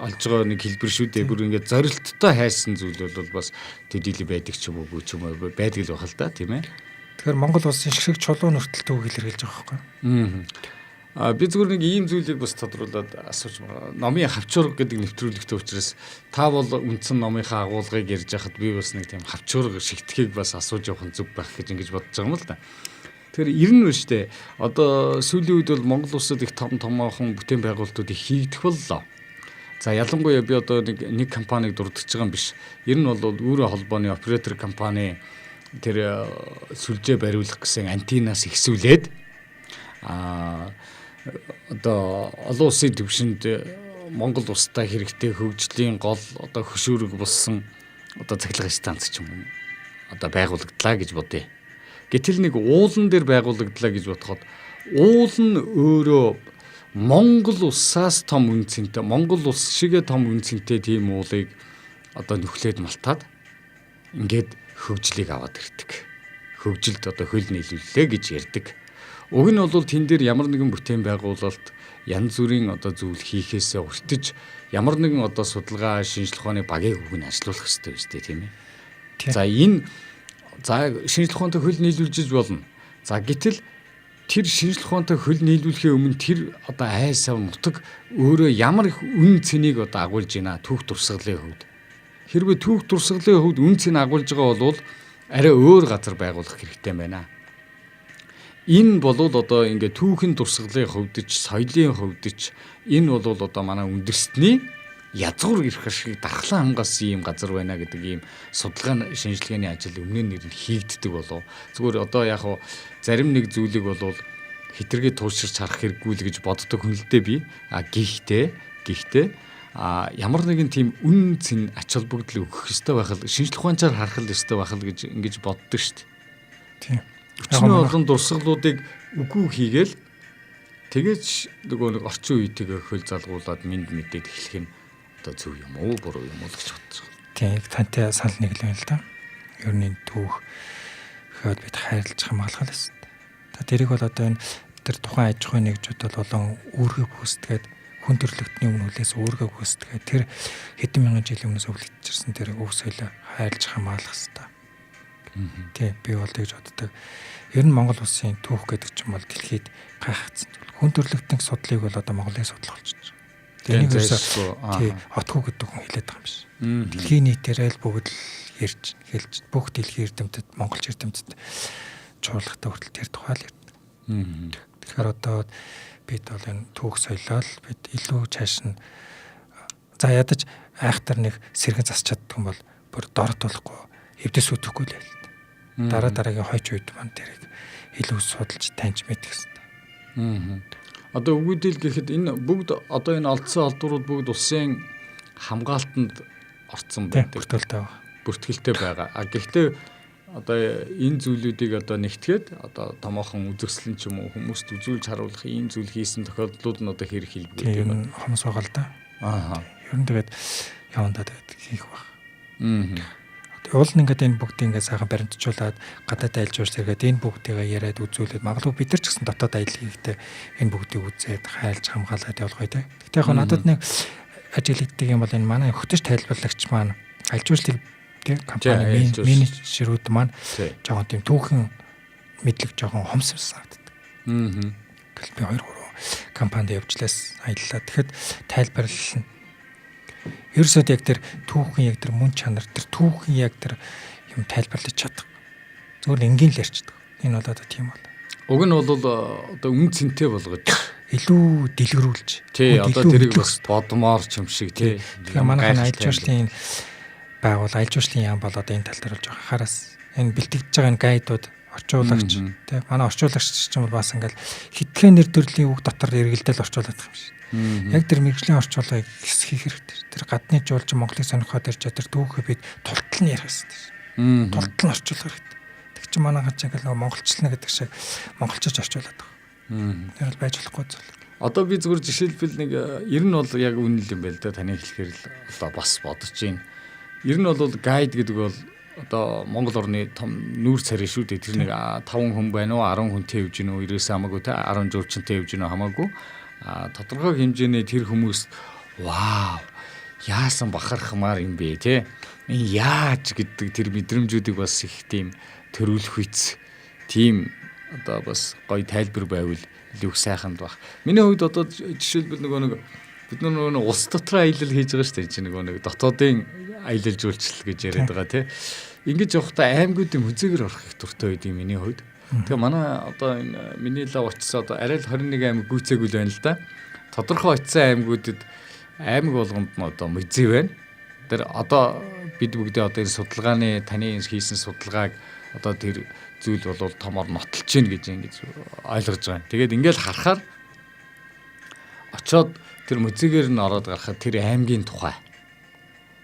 [SPEAKER 1] олж байгаа нэг хэлбэр шүү дээ. Бүр ингээд зорилттой хайсан зүйл бол бас төдийлөн байдаг ч юм уу ч юм уу байдаг л байх л да, тийм ээ.
[SPEAKER 2] Тэгэхээр Монгол улсын ширхэг чулуун нүртэл төв илэрхийлж байгаа байхгүй юу?
[SPEAKER 1] А би зүгээр нэг ийм зүйлийг бас тодруулаад асууж байгаа. Номын хавчуурга гэдэг нэвтрүүлэгтэй учраас та бол үндсэн номынхаа агуулгыг ярьж байхад би бас нэг тийм хавчуурга шигтгэхийг бас асууж явах нь зөв байх гэж ингэж бодож байгаа юм л да. Тэгэхээр ер нь шүү дээ. Одоо сүүлийн үед бол Монгол улсад их том томоохон бүтээн байгуулалтууд их хийгдэх боллоо. За, ялангуяа би одоо нэг компаниг дурдж байгаа юм биш. Ер нь бол үүрэн холбооны оператор компани тэр сүлжээ бариулах гэсэн антеннаас ихсүүлээд одоо олон улсын түвшинд Монгол улстай хэрэгтэй хөгжлийн гол одоо хөшүүрэг болсон одоо цахилгаан станц ч юм уу одоо байгуулагдлаа гэж бодъё. Гэтэл нэг уулан дээр байгуулагдлаа гэж бодоход уул нь өөрөө Монгол улсаас том үнэ цэнтэй, Монгол улс шигээ том үнэ цэнтэй тийм уулыг одоо нөхлөөд малтаад ингээд хөгжлийг аваад ирдэг. Хөгжилд одоо хөл нийлүүллээ гэж ярьдаг. Уг нь бол тэн дээр ямар нэгэн бүтээн байгуулалт, янз бүрийн одоо зүйл хийхээсээ уртж ямар нэгэн одоо судалгаа, шинжлэх ухааны багийг үг нь ажилуулах хэрэгтэй биз дээ, тийм ээ. За, энэ за шинжлэх ухаантай хөл нийлүүлж болно. За, гэтэл тэр шинжлэх ухаантай хөл нийлүүлэхийн өмнө тэр одоо айсав нутаг өөрөө ямар их үнэ цэнийг одоо агуулж байна түүх дурсгалын хувьд. Хэрвээ түүх дурсгалын хувьд үнэ цэн агуулж байгаа бол арай өөр газар байгуулах хэрэгтэй байна. Энэ болвол одоо ингээд түүхэн дурсгалын хувьд ч, соёлын хувьд ч энэ бол одоо манай үндэстний язгуур эрх ашиг дархлан хамгаалсан ийм газар байна гэдэг ийм судалгаа, шинжилгээний ажил өмнө нь нэр нь хийгддэг болов. Зүгээр одоо яг хуу зарим нэг зүйлийг болвол хэтэрхий тууширч харах хэрэггүй л гэж боддог хүн л дээ би. А гэхдээ ямар нэгэн тийм үнэ цэн, ач холбогдол өгөх ёстой байх л, шинжлэх ухаанчаар харах л ёстой байх л гэж ингэж боддог шүү дээ.
[SPEAKER 2] Тийм.
[SPEAKER 1] Өчнөө олон дурсгалуудыг үгүй хийгээл тэгэж нөгөө нэг орчин үетэйгээ хөл залгуулад мэд мэдээд эхлэх нь одоо зөв юм уу, буруу юм уу гэж бодож байгаа.
[SPEAKER 2] Тийм, тантай санал нэг л юм л да. Ер нь түүх гэхэд бид хайрлаж хамгаалах л ёстой. Та тэрийг бол одоо энэ тэр тухайн аж ахуйн нэгжүүд бол олон үүргээ гүйцэтгээд, хүн төрөлхтний өмнө хүлээс үүргээ гүйцэтгээд тэр хэдэн мянган жилийн өмнөөс өвлөгдчихсэн тэр өв соёлоо хайрлаж хамгаалах ёстой. Тийм, би бол тэгж боддог. Ер нь Монгол улсын түүх гэдэг чинь бол дэлхийд гайхагдсан зүйл. Хүн төрөлхтний судлалыг бол одоо Монголын судлал болчихж байгаа. Тэнийг ерөөсөө тий отгүй гэдэг хүн хэлээд байгаа юм биш. Дэлхийн нийтээрээ л бүгд л ярьж хэлж, бүх дэлхийн эрдэмтэд, монголч эрдэмтэд чуулгатай хүртэл тэр тухай л ярьдаг. Тэгэхээр одоо бид бол энэ түүх соёлоо л бид илүү чааш нь, за, ядаж айхтар нэг сэргэн засч чаддаг юм бол бүр дорд болохгүй, эвдэс өдөхгүй л байл. Дараа дараагийн хойч үед маань тэрийг илүү судалж таньж мэдэх хэрэгтэй.
[SPEAKER 1] Одоо өгөөдөл гэхэд энэ бүгд одоо энэ олдсон олдврууд бүгд улсын хамгаалтанд орцсон
[SPEAKER 2] байдаг. Бүртгэлтэй байгаа.
[SPEAKER 1] Бүртгэлтэй байгаа. А гэхдээ одоо энэ зүйлүүдийг одоо нэгтгээд одоо томоохон үзэсгэлэн ч юм уу хүмүүст үзүүлж харуулах ийм зүйл хийсэн тохиолдлууд нь одоо хэр хэлбэг
[SPEAKER 2] юм бэ? Хомс байгаа л да.
[SPEAKER 1] Аа.
[SPEAKER 2] Ер нь тэгээд явандаа тэгээд хийх баг. Аа. Уул нь ингээд энэ бүгдийг ингээд сайхан баримтжуулаад гадаад айлж уурс эргээд энэ бүгдийг яриад үзүүлээд магадгүй бид нар ч гэсэн дотоод аялал хийхдээ энэ бүгдийг үзээд хайлж хамгаалаад явах гоё те. Гэтэ яг надад нэг ажиглагддаг юм бол энэ манай хөтөч тайлбарлагч маань, альж уурслыг тий компани менежерүүд маань жоохон тийм түүхэн мэдлэг жоохон хомс санагддаг.
[SPEAKER 1] Аа.
[SPEAKER 2] Тэгэл би 2 3 компанид явжлаас аяллаа. Тэгэхэд тайлбарлал нь ерөөсөө яг тэр түүхэн, яг тэр мөн чанар, тэр түүхэн яг тэр юм тайлбарлаж чадах. Зүгээр энгийн л ярьчихдаг. Энэ бол одоо тийм бол.
[SPEAKER 1] Уг нь бол одоо үн цэнтэй болгож
[SPEAKER 2] илүү дэлгэрүүлж.
[SPEAKER 1] Тий, одоо тэрийг бас бодмоор ч юм шиг тий.
[SPEAKER 2] Тэгэхээр манайх энэ аялал жуулчлалын байгуул, аялал жуулчлалын яам бол одоо энэ тал дээр болж байгаа. Хараас энэ бэлтгэж байгаа энэ гайдууд, орчуулагч тий, манай орчуулагч ч юм бол бас ингээл хитгэн нэр төрлийн үг дотор эргэлдэл орчуулдаг юм шиг. Яг тэр мэргэжлийн орчуулгыг хийх хэрэгтэй. Тэр гадны жуулч Монголыг сонирхоод ирж тэр түүхээ бид тултал нь ярих хэрэгтэй. Тултал нь орчуулах хэрэгтэй. Тэг чи манайхан ч ингээл нөгөө монголчлно гэдэг шиг монголчож орчуулад байгаа. Тэр бол байж болохгүй зүйл.
[SPEAKER 1] Одоо би зүгээр жишээлбэл нэг ер нь бол яг үнэн л юм байл да, таны хэлэхээр л одоо бас бодож байна. Ер нь бол гайд гэдэг бол одоо Монгол орны том нүүр царай шүү дээ. Тэр нэг 5 хүн байна уу, 10 хүнтэй явж гинүү, ерөөсөө хамаагүй те, 10 жуулчинтай явж гинүү хамаагүй. А тодорхой хэмжээний тэр хүмүүс вау, яасан бахархмаар юм бэ те. Энэ яаж гэдэг тэр мэдрэмжүүдийг бас их тийм төрүүлэх үйц тийм одоо бас гоё тайлбар байвал илүү их сайхан байх. Миний хувьд одоо жишээлбэл нөгөө нэг бид нөгөө улс дотор аялал хийж байгаа шүү дээ. Чи нөгөө нэг дотоодын аялал жуулчлал гэж яриад байгаа тий. Ингэж явахдаа аймагуудын музейгэр орох их дуртай байд юм миний хувьд. Тэгээ манай одоо энэ миний лав очсон одоо арай л 21 аймаг гүйцээгүй л байна л да. Тодорхой очисон аймагуудад Аймаг болгонд нь одоо музей байна. Тэр одоо бид бүгдээ одоо энэ судалгааны таны хийсэн судалгааг одоо тэр зүйл бол томор нотолж гин гэж ингэж ойлгож байгаа. Тэгээд ингээл харахаар очоод тэр музейгээр нь ороод гарахад тэр аймгийн тухай,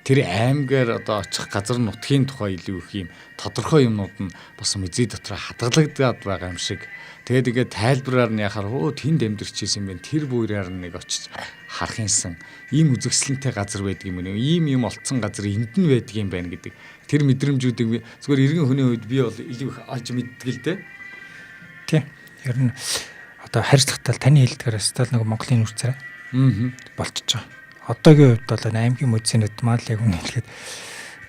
[SPEAKER 1] тэр аймгаар одоо очих газар нутгийн тухай илүү их юм тодорхой юмнууд нь бас музей дотор хадгалагдаад байгаа юм шиг. Тэгээд ингээд тайлбараар нь яхаар өө тэнд амьдарч исэн юм байна. Тэр бүрээр нэг очиж харах юмсан. Ийм үзэсгэлэнтэй газар байдаг юм байна. Ийм юм олцсон газар энд нь байдаг юм байна гэдэг. Тэр мэдрэмжүүдийг зүгээр иргэн хүний хувьд би бол илүү их олж мэддэг л дээ.
[SPEAKER 2] Тий. Ер нь одоо харьцлагтал таны хэлдгээр өстөл нэг Монголын нүр царай болчихж байгаа. Одоогийн хувьд бол аймгийн музейнүүд маань л яг үнэ хэлэхэд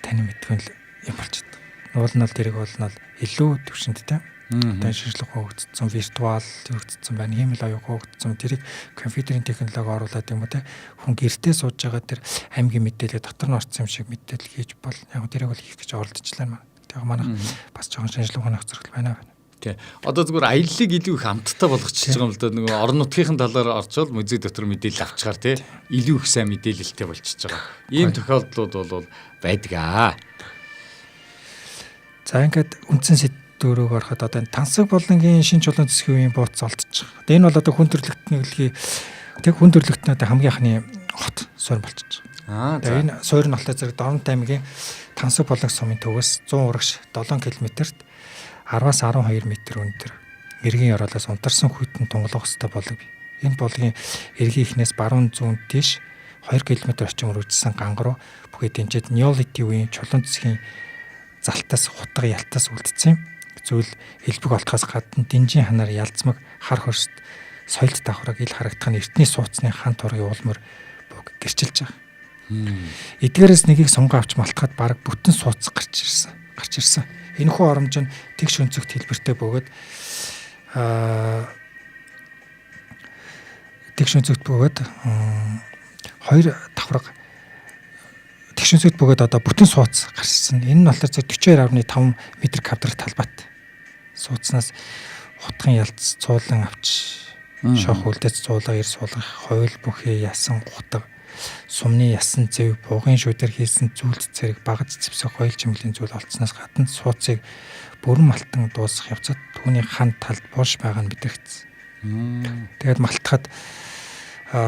[SPEAKER 2] таны мэдгүй л юм болчиход. Уул нь бол тэрэг бол нь илүү төвшөнд те. Одоо шинжлэх ухаан хөгжсөн, виртуал хөгжсөн байна, хиймэл оюун хөгжсөн. Тэрийг компьютерийн технологи оруулаад юм уу те. Хүн гэртээ сууж байгаа тэр аймгийн мэдээлэл дотор нь орсон юм шиг мэдээлэл хийж бол яг тэрийг бол хийх гэж оролдочлаа маань. Тэгээ манайх бас жоохон шинжлэх ухааны хоцрогдол байна.
[SPEAKER 1] Тий. Одоо зүгээр аяллыг илүү их амттай болгочихж байгаа юм л да. Нөгөө орон нутгийнхын талаар орчвол музей дотор мэдээлэл авчгаар тий илүү их сайн мэдээлэлтэй болчихж байгаа. Ийм тохиолдлууд бол байдаг аа.
[SPEAKER 2] За ингээд үндсэн сэдвүүрөг ороход одоо энэ тансаг болонгийн шин чулуун зэсгийн үеийн бууц олдчих. Одоо энэ бол одоо хүн төрөлхтний үлгий тэг хүн төрөлхтний одоо хамгийн анхны хот суурь болчихж байгаа.
[SPEAKER 1] Аа за.
[SPEAKER 2] Энэ суурь нь болохоор зэрэг Дорнот аймгийн Тансаг болон сумын төвөөс 100 урагш 7 км-т 10-аас 12 м өндөр эргийн ёроолоос унтарсан хүйтэн тунгалах өстэй болог. Энэ булгийн эргийн ихнээс баруун зүүн тийш 2 км орчим өргөжсөн ганг руу бүхий дэмжиж неолитийн үеийн чулуун зэсгийн залтаас хутга ялтаас үлдсэн зүйл элбэг олдохоос гадна дэнжин ханаар ялцмаг хар хөрст соёлт давхраг ил харагдах нь эртний сууцны хан тургийн улмөр бүг гэрчилж байгаа. Эдгээрээс нэгийг сунгаа авч малтахад бараг бүтэн сууц гарч ирсэн. Энэхүү оромж нь тэгш өнцөгт хэлбэртэй бөгөөд тэгш өнцөгт бөгөөд хоёр давхраг тэгш өнцөгт бөгөөд одоо бүтэн сууц гарсан. Энэ нь болохоор 42.5 м квадрат талбайт. Сууцнаас хутган ялц цуулан авч шох үлдэж цуулга ир суулгах хойл бүхий ясан гутга сумны ясан зэв бугын шүдэр хийсэн зүйлт зэрэг багаж зэвсэг хоёул чимэглэлийн зүйл олдсноос гадна сууцыг бүрэн малтан дуусгах явцад түүний хан талд буурш байгаа нь мэдрэгдсэн. Тэгээд малтахад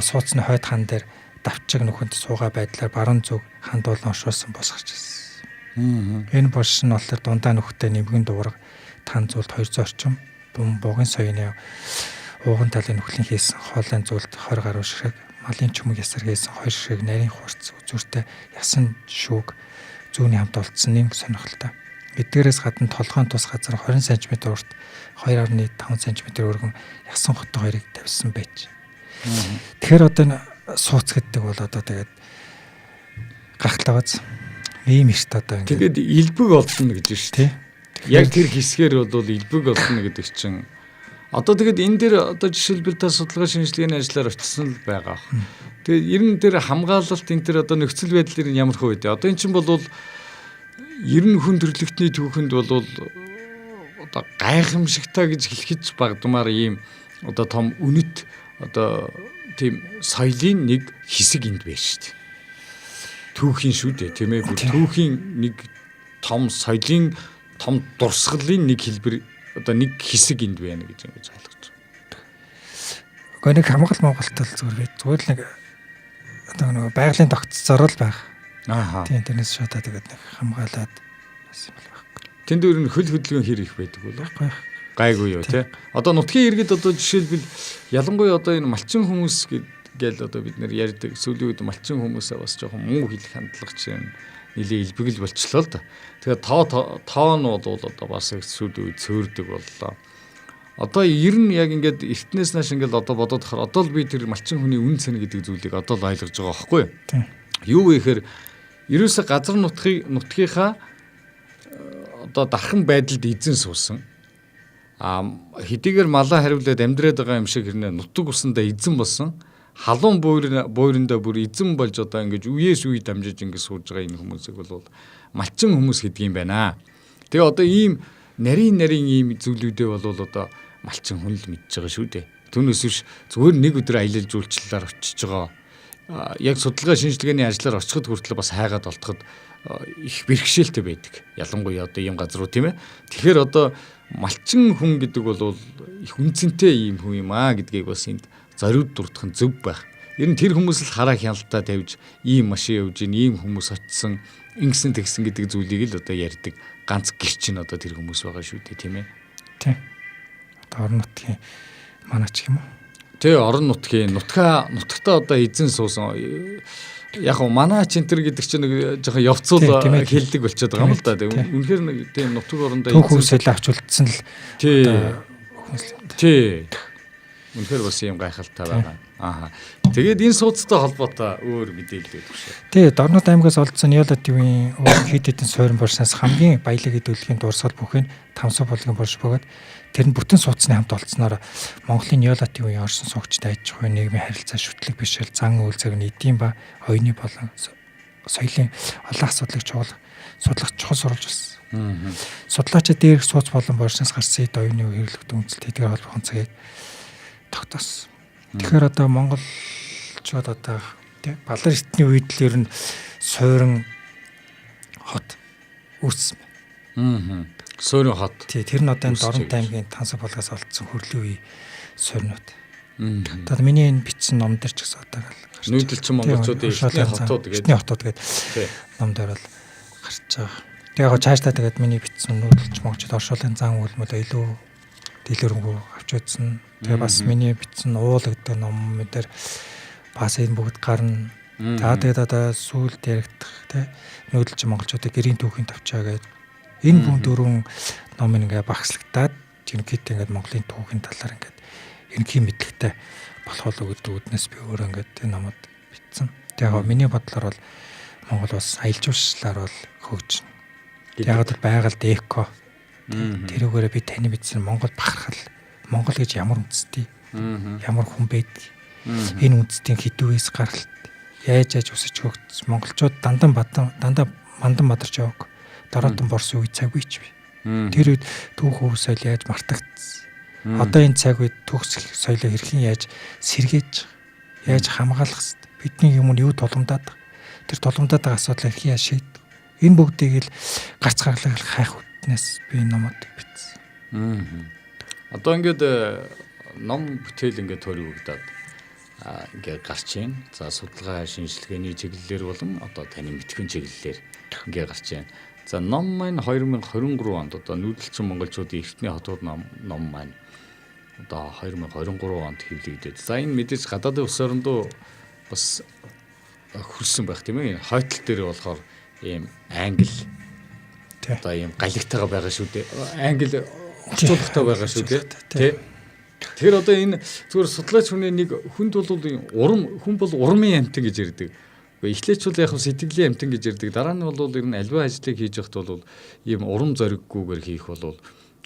[SPEAKER 2] сууцны хойд хан дээр давчиг нөхөнд суугаа байдлаар баруун зүг хандуулан оршуулсан бос гарч ирсэн. Энэ булш нь болохоор дундаа нөхдөд нэмгэн дуурга тан зулд 200 орчим бум бугын соёны ууган талын нөхлийн хийсэн хоолойн зулд 20 гаруй ширхэг малын чүмэг ясар хийсэн 2 ширхэг нарийн хурц үзүүртэй ясан шүүг зүүнний хамт олдсон нэг сонирхолтой. Эдгээрээс гадна толгойн тус газар 20 см урт 2.5 см өргөн ясан хотоо хоёрыг тавьсан байж. Тэгэхээр одоо энэ сууц гэдэг бол одоо тэгээд гайхалтай биз. Ийм эрт одоо ингээд.
[SPEAKER 1] Тэгээд элбэг олдно гэж шүү дээ. Яг тэр хэсгээр бол элбэг олдно гэдэг чинь одоо тэгээд энэ дээр одоо жишээлбэл та судалгаа шинжилгээний ажлаар очисон л байгаа. Тэгээд ер нь тэр хамгаалалт энэ тэр одоо нөхцөл байдал ер нь ямар хөө вэ? Одоо эн чинь бол ер нь хүн төрөлхтний түүхэнд бол одоо гайхамшигтай гэж хэлэхэд багадмаар ийм одоо том үнэт одоо тийм соёлын нэг хэсэг энд байна шүү дээ. Түүхийн шүү дээ, тийм ээ. Бүр түүхийн нэг том соёлын том дурсгалын нэг хэлбэр одоо нэг хэсэг энд байна гэж ингэж ойлгож байна.
[SPEAKER 2] Гэхдээ нэг хамгаалт Монголд л зүгээр зүгээр л нэг одоо нэг байгалийн тогтцоор л байх.
[SPEAKER 1] Аа.
[SPEAKER 2] Тийм тэрнээс шатаа тэгээд нэг хамгаалаад бас юм л байхгүй.
[SPEAKER 1] Тэнд өөр нь хөл хөдөлгөөн хэр их байдаг вэ?
[SPEAKER 2] Байхгүй.
[SPEAKER 1] Гайгүй юу те. Одоо нутгийн иргэд одоо жишээлбэл ялангуяа одоо энэ малчин хүмүүс гээл одоо бид нэр ярьдаг сүүлийн үед малчин хүмүүсээ бас жоохон муу хэлэх хандлага чинь нэлээ илбэгэл болчлоо л да. Тэгэхээр тоо нь бол одоо бас их сүүлийн үед цөөрдөг боллоо. Одоо ер нь яг ингээд эртнээс нааш ингээд одоо бодоод хахаар одоо л би тэр малчин хүний үн цэн гэдэг зүйлийг одоо л ойлгож байгаа байхгүй юу? Юу вэ гэхээр ерөөсө газар нутгийнхаа одоо дархан байдалд эзэн суусан. А хэдийгээр малаа хариулаад амьдраад байгаа юм шиг хэрнээ нутаг усандаа эзэн болсон. Халуун буйрандаа бүр эзэн болж одоо ингэж үеэс үе дамжиж ингэж сууж байгаа энэ хүмүүсийг бол малчин хүмүүс гэдэг юм байна. Тэгээ одоо ийм нарийн ийм зүйлүүдээ бол одоо малчин хүн л мэдж байгаа шүү дээ. Түүнээс биш зүгээр нэг өдөр аялал жуулчлалаар очиж байгаа яг судалгаа шинжилгээний ажлаар очиход хүртэл бас хайгаад олдоход их бэрхшээлтэй байдаг. Ялангуяа одоо ийм газруу, тийм ээ. Тэгэхээр одоо малчин хүн гэдэг бол их үнцэнтэй ийм хүн юм аа гэдгийг бас энд зориуд дурдах нь зөв байх. Ер нь тэр хүмүүс л хараа хяналтаа тавьж ийм машин явж гин, ийм хүмүүс очсон, ингэсэн тэгсэн гэдэг зүйлийг л одоо ярьдаг ганц гэрчин одоо тэр хүмүүс байгаа шүү дээ, тийм ээ.
[SPEAKER 2] Тийм. Одоо орон нутгийн манаач юм уу?
[SPEAKER 1] Тэ, орон нутгийн нутагтаа одоо эзэн суусан. Яг гоо манаач энэ төр гэдэг чинь нэг жоохон явцуул хэлдэг болчиход байгаа юм л да. Үнэхээр нэг тийм нутаг орондоо
[SPEAKER 2] эзэн соёл авч үлдсэн л
[SPEAKER 1] одоо хүмүүс л. Тий. Үнэхээр бас юм гайхалтай байгаа. Аа. Тэгээд энэ сууцтай холбоотой өөр мэдээлэл өгөх шээ.
[SPEAKER 2] Тий, Дорнод аймгаас олдсон Неолит үеийн өөр хэд хэдэн суурин боршноос хамгийн баялаг эдүүлгийн дурсгал бүхэн Тамсуу булгийн борш бөгөөд тэр нь бүтэн сууцны хамт олдсноор Монголын Неолит үеийн орсон суугчид аж ахуйн нийгмийн харилцаа, шүтлэг бишрэл, зан үйл зэрэг эдийн ба оюуны болон соёлын олон асуудлыг чухал судлах чухал сурвалж болсон. Судлаачид дээрх сууц болон боршноос гарсан эд оюуны хэрэглэгдэн үндэслэлт эдгээр холбох цагийг тогтоосон. Тэгэхээр одоо монголчууд одоо тий Балар эртний үед л ер нь суурин хот үүссэн
[SPEAKER 1] байна. Суурин хот.
[SPEAKER 2] Тий, тэр нь одоо энэ Дорнод аймгийн Тансаг булгаас олдсон хөрлийн үе сууринууд. Одоо миний энэ бичсэн ном дээр ч гэсэн одоо
[SPEAKER 1] гарч Нүүдэлчин монголчуудын эртний хотууд
[SPEAKER 2] гэдэг. Эртний хотууд гэдэг ном дээр бол гарч байгаа. Тэгээ яг цаашдаа тэгээд миний бичсэн нүүдэлчин монголчууд оршуулгын зан үйлмэл илүү дэлгэрэнгүй авч үзсэн. Тэгээ бас миний бичсэн уул гэдэг ном дээр бас энэ бүгд гарна. За тэгээд одоо сүүлд яригдах тий нүүдэлчин монголчуудыг гэрийн түүхийн тавчаа гэдэг энэ бүх дөрвөн ном ингээ багслагдаад ерөнхийдөө ингээд Монголын түүхийн талаар ингээд ерөнхий мэдлэгтэй болох болов гэдэг үднэс би өөрөө ингээд энэ номод бичсэн. Тэгээ яг миний бодлоор бол Монгол улс аялал жуулчлалаар бол хөгжинэ. Яг л байгальд эко тэрүүгээрээ би таны мэдсэн Монгол бахархал, Монгол гэж ямар үндэстэй, ямар хүн байдаг, энэ үндэстийн хэдүүээс гаралт яаж яаж өсөж хөгжсөн, монголчууд дандан бадан дандаа мандан бадарч яваг дороотон борсон үе цаг үеч би. Тэр үед түүх өв соёл яаж мартагдсан. Одоо энэ цаг үед түүх соёлоо хэрхэн яаж сэргээж, яаж хамгаалах хэвээр, бидний юм нь юу тулгамдаад, тэр тулгамдаад байгаа асуудлыг хэрхэн яаж шийдэх. Энэ бүгдийг л гарц гаргалыг хайх үднэс би номод бичсэн.
[SPEAKER 1] Одоо ингээд ном бүтээл ингээд төрөгдөд ингээд гарч байна. За судалгаа шинжилгээний чиглэлээр болон одоо таны мэтгэн чиглэлээр ингээд гарч байна. За ном маань 2023 онд одоо нүүдэлчин монголчуудын эртний хотууд ном маань одоо 2023 онд хэвлэгдээд. За энэ мэдээж гадаадын улс орондоо бас хөрсөн байх тийм ээ. Хойтол дээр болохоор ийм англи одоо ийм галигтайгаа байгаа шүү дээ. Англи орчуулагтай байгаа шүү дээ. Тэ. Тэгэхээр одоо энэ зүгээр судлаач хүний нэг хүнд бол урам хүн бол урмын амьтан гэж ярьдаг. Эхлээч бол яг сэтгэлийн амьтан гэж ярьдаг. Дараа нь бол ер нь альва ажлыг хийж явахд бол ийм урам зориггүйгээр хийх бол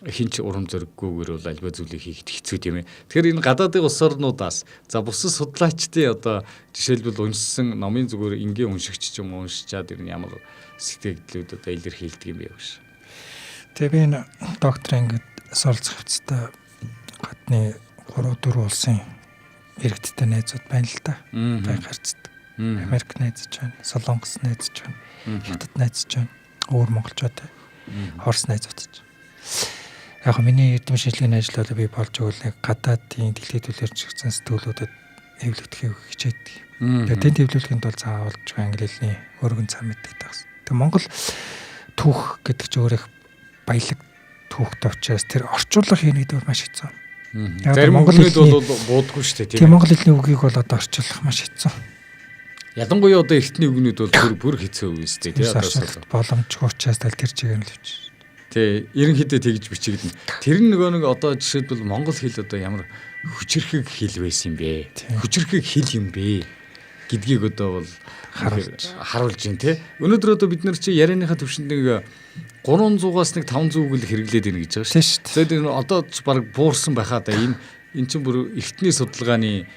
[SPEAKER 1] хинч урам зориггүйгээр бол альва зүйлийг хийхэд хэцүү тийм ээ. Тэгэхээр энэ гадаадын улс орнуудаас за бусад судлаачдын одоо жишээлбэл уншсан номын зүгээр энгийн уншигч ч юм уу уншичаад ер нь ямар сэтгэлдлүүд одоо илэрхийлдэг юм бэ гэж.
[SPEAKER 2] Тэгээ би энэ доктор ингээд суралцах явцдаа гадны 3 4 улсын иргэдтэй найзууд байна л да. Бай гарцдаг. Америк найзч байна, Солонгос найзч байна, Хятад найзч байна, өөр монголчууд, Орос найзууд ч. Яг миний эрдэм шинжилгээний ажил бол би болж өгвөл нэг гадаадын дэлхийд төлөөрч өгсөн сэтгүүлүүдэд хэвлэгдэхийг хичээдэг. Тэгээ тэнд хэвлүүлэхэд бол заавал англи хэлний өргөн цам мэддэг тагс. Тэгээ Монгол түүх гэдэг чинь өөр их баялаг түүхтэй учраас тэр орчуулга хийнэ гэдэг бол маш хэцүү.
[SPEAKER 1] Зарим монгол хэлний бол буудаггүй шүү дээ,
[SPEAKER 2] тийм. Монгол хэлний үгийг бол одоо орчуулах маш хэцүү.
[SPEAKER 1] Ялангуяа одоо эртний үгнүүд бол бүр хэцүү үг шүү дээ,
[SPEAKER 2] тийм. Одоо боломжгүй учраас тэр чигээр нь л бичиж.
[SPEAKER 1] Тий, ерөнхийдөө тэгж бичигдэнэ. Тэр нь нөгөө нэг одоо жишээлбэл монгол хэл одоо ямар хүчирхэг хэл байсан юм бэ? Хүчирхэг хэл юм бэ гэдгийг одоо бол харуулж байна тий. Өнөөдөр одоо бид нар чи ярианыхаа төвшөнд нэг 300-аас нэг 500 үг л хэрэглээд байна гэж байгаа
[SPEAKER 2] шүү
[SPEAKER 1] дээ. Тэгээд одоо ч баг буурсан байхаа да, энэ чинь бүр эртний судалгааны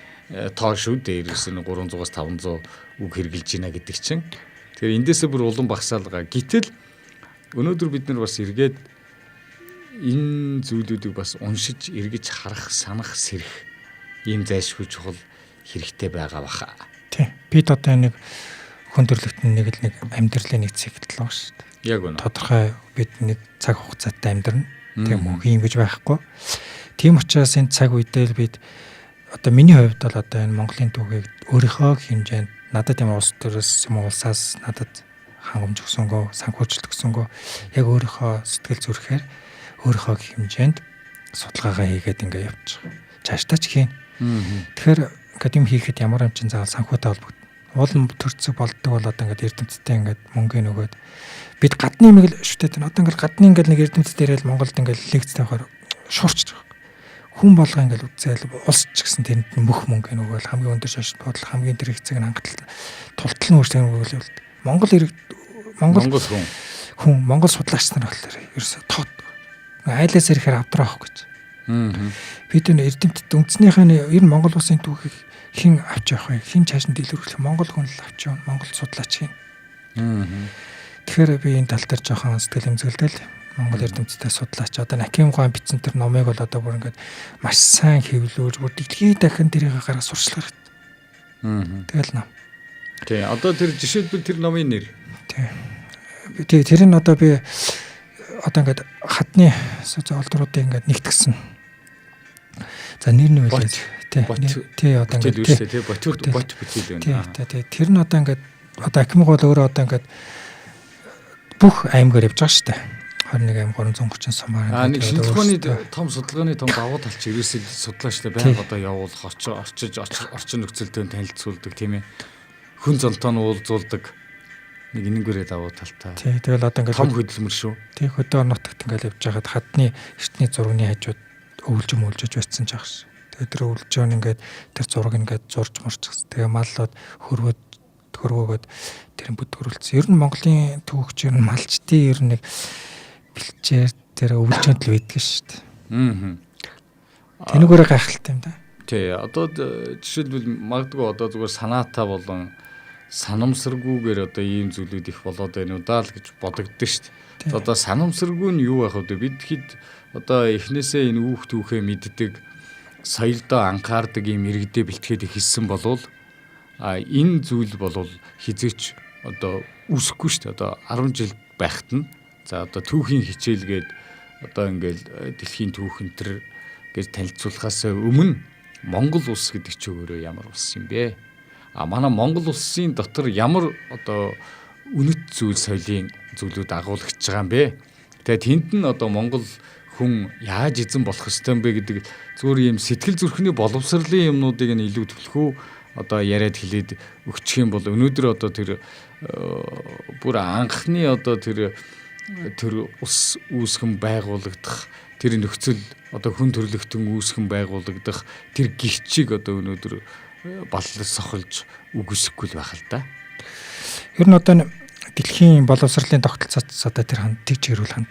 [SPEAKER 1] тоо шүү дээ. Ерөөсөө 300-аас 500 үг хэрэглэж байна гэдэг чинь. Тэгэхээр эндээсээ бүр улам багасаалгаа. Гэтэл өнөөдөр бид нар бас эргээд энэ зүйлүүдийг бас уншиж, эргэж харах, санах, сэрэх ийм зайлшгүй чухал хэрэгтэй байгаа баха.
[SPEAKER 2] Тий. Бид одоо нэг хүн төрөлхтөн нэг л нэг амьдралын нэг цикл л байгаа шүү дээ.
[SPEAKER 1] Яг үнэ.
[SPEAKER 2] Тодорхой бид нэг цаг хугацаатай амьдрна. Тийм үү? Хийм гэж байхгүй. Тийм учраас энэ цаг үедээ л бид одоо миний хувьд бол одоо энэ Монголын түүхийг өөрийнхөө хэмжээнд надад юм улс төрөөс юм улсаас надад хангамж өгсөнгөө, санхүүжилт өгсөнгөө яг өөрийнхөө сэтгэл зүрэхээр өөрийнхөө хэмжээнд судалгаагаа хийгээд ингээ явчих. Цаашдаа ч хийн. Тэгэхээр ингээд юм хийхэд ямар юм чин заавал санхүүтэй холбогдно. Уул нь төрцөг болдог бол одоо ингээд эрдэмтдтэй ингээд мөнгө нөгөөд бид гадны юм л шүтээд байна. Одоо ингээд гадны ингээд нэг эрдэмтэд ирээл Монголд ингээд лекц тавихаар шуурч байгаа. Хүн болго ингээд үзээл улс ч гэсэн тэнд мөх мөнгө нөгөөл хамгийн өндөр шашин бодол хамгийн тэр хэцэг нь хангалтал тултал нь өөрсдөө нөгөөл явуулдаг. Монгол иргэд
[SPEAKER 1] Монгол
[SPEAKER 2] хүн Монгол судлаач нар болохоор ерөөсө тоод айлаас ирэхээр авдраа авах гэж. Бид энэ эрдэмтэд үндснийхээ ер нь Монгол улсын түүхийг хэн авч явах вэ? Хэн чааш нь дэлгэрүүлэх? Монгол хүн л авч явна. Монгол судлаач хийн. Тэгэхээр би энэ тал дээр жоохон сэтгэл эмзэгэлдэл Монгол эрдэмтдээ судлаач одоо Аким Гуан бичсэн тэр номыг бол одоо бүр ингээд маш сайн хэвлүүлж бүр дэлхийд дахин тэрийг гаргаж сурчлах хэрэгтэй. Тэгэл ном.
[SPEAKER 1] Тий, одоо тэр жишээлбэл тэр номын нэр.
[SPEAKER 2] Тий. Тий, тэр нь одоо би одоо ингээд хадны олдруудыг ингээд нэгтгсэн. За нэр нь үлээ. Тий. Тий, одоо
[SPEAKER 1] ингээд тий, бот бүтээл
[SPEAKER 2] байна. Тий, тий. Тэр нь одоо ингээд одоо Акимг бол өөрөө одоо ингээд бүх аймгаар явж байгаа шүү дээ. 21 аймаг 330 сумаар.
[SPEAKER 1] Аа нэг шинжилгээний том судалгааны том давуу тал чи ерөөсөө судлаачтай байнга одоо явуулах очиж орчин нөхцөлтэй танилцуулдаг тийм ээ. Хүн зонтоо нь уулзуулдаг. Нэг энэнгүүрээ давуу талтай.
[SPEAKER 2] Тий, тэгэл одоо ингээд
[SPEAKER 1] том хөдөлмөр шүү.
[SPEAKER 2] Тий, хөдөө нутагт ингээд явж байхад хадны эртний зургийн хажууд өвлж мөлжөж байсан ч аах ш. Тэгээ тэр өвлжөө нь ингээд тэр зураг ингээд зурж мурч. Тэгээ маллууд хөрвөөд хөрвөөгөөд тэр бүдгөрүүлсэн. Ер нь Монголын түүхч ер нь малчдын ер нь нэг бэлчээр тэр өвлжөөнд л байдаг шүү дээ.
[SPEAKER 1] Аа.
[SPEAKER 2] Тэнүүгээрээ гайхалтай юм да.
[SPEAKER 1] Тий, одоо жишээлбэл магадгүй одоо зүгээр санаатай болон санамсаргүйгээр одоо ийм зүйлүүд их болоод байна уу даа л гэж бодогдсон шүү дээ. Одоо санамсаргүй нь юу байх вэ? Бид хэд одоо эхнээсээ энэ үүх түүхээ мэддэг, соёлдоо анхаардаг ийм иргэдээ бэлтгээд эхэлсэн болвол а энэ зүйл болвол хизээч одоо үүсэхгүй шүү дээ. Одоо 10 жил байхад нь за одоо түүхийн хичээлгээд одоо ингээл дэлхийн түүх энэ төр гэж танилцуулахаас өмнө Монгол улс гэдэг чи өөрөө ямар улс юм бэ? А манай Монгол улсын дотор ямар одоо үнэт зүйл соёлын зүйлүүд агуулгаж байгаа юм бэ? Тэгээ тэнд нь одоо Монгол хүн яаж эзэн болох ёстой юм бэ гэдэг зүгээр ийм сэтгэл зүрхний боловсролын юмнуудыг нь илүү түлхүү одоо яриад хэлээд өгчих юм бол өнөөдөр одоо тэр бүр анхны одоо тэр ус үүсгэн байгуулагдах тэр нөхцөл одоо хүн төрөлхтөн үүсгэн байгуулагдах тэр гिचиг одоо өнөөдөр баллаж сохолж үгүйсэхгүй л байх л да.
[SPEAKER 2] Ер нь одоо дэлхийн боловсролын тогтолцооц одоо тэр ханд тэг чигрүүл ханд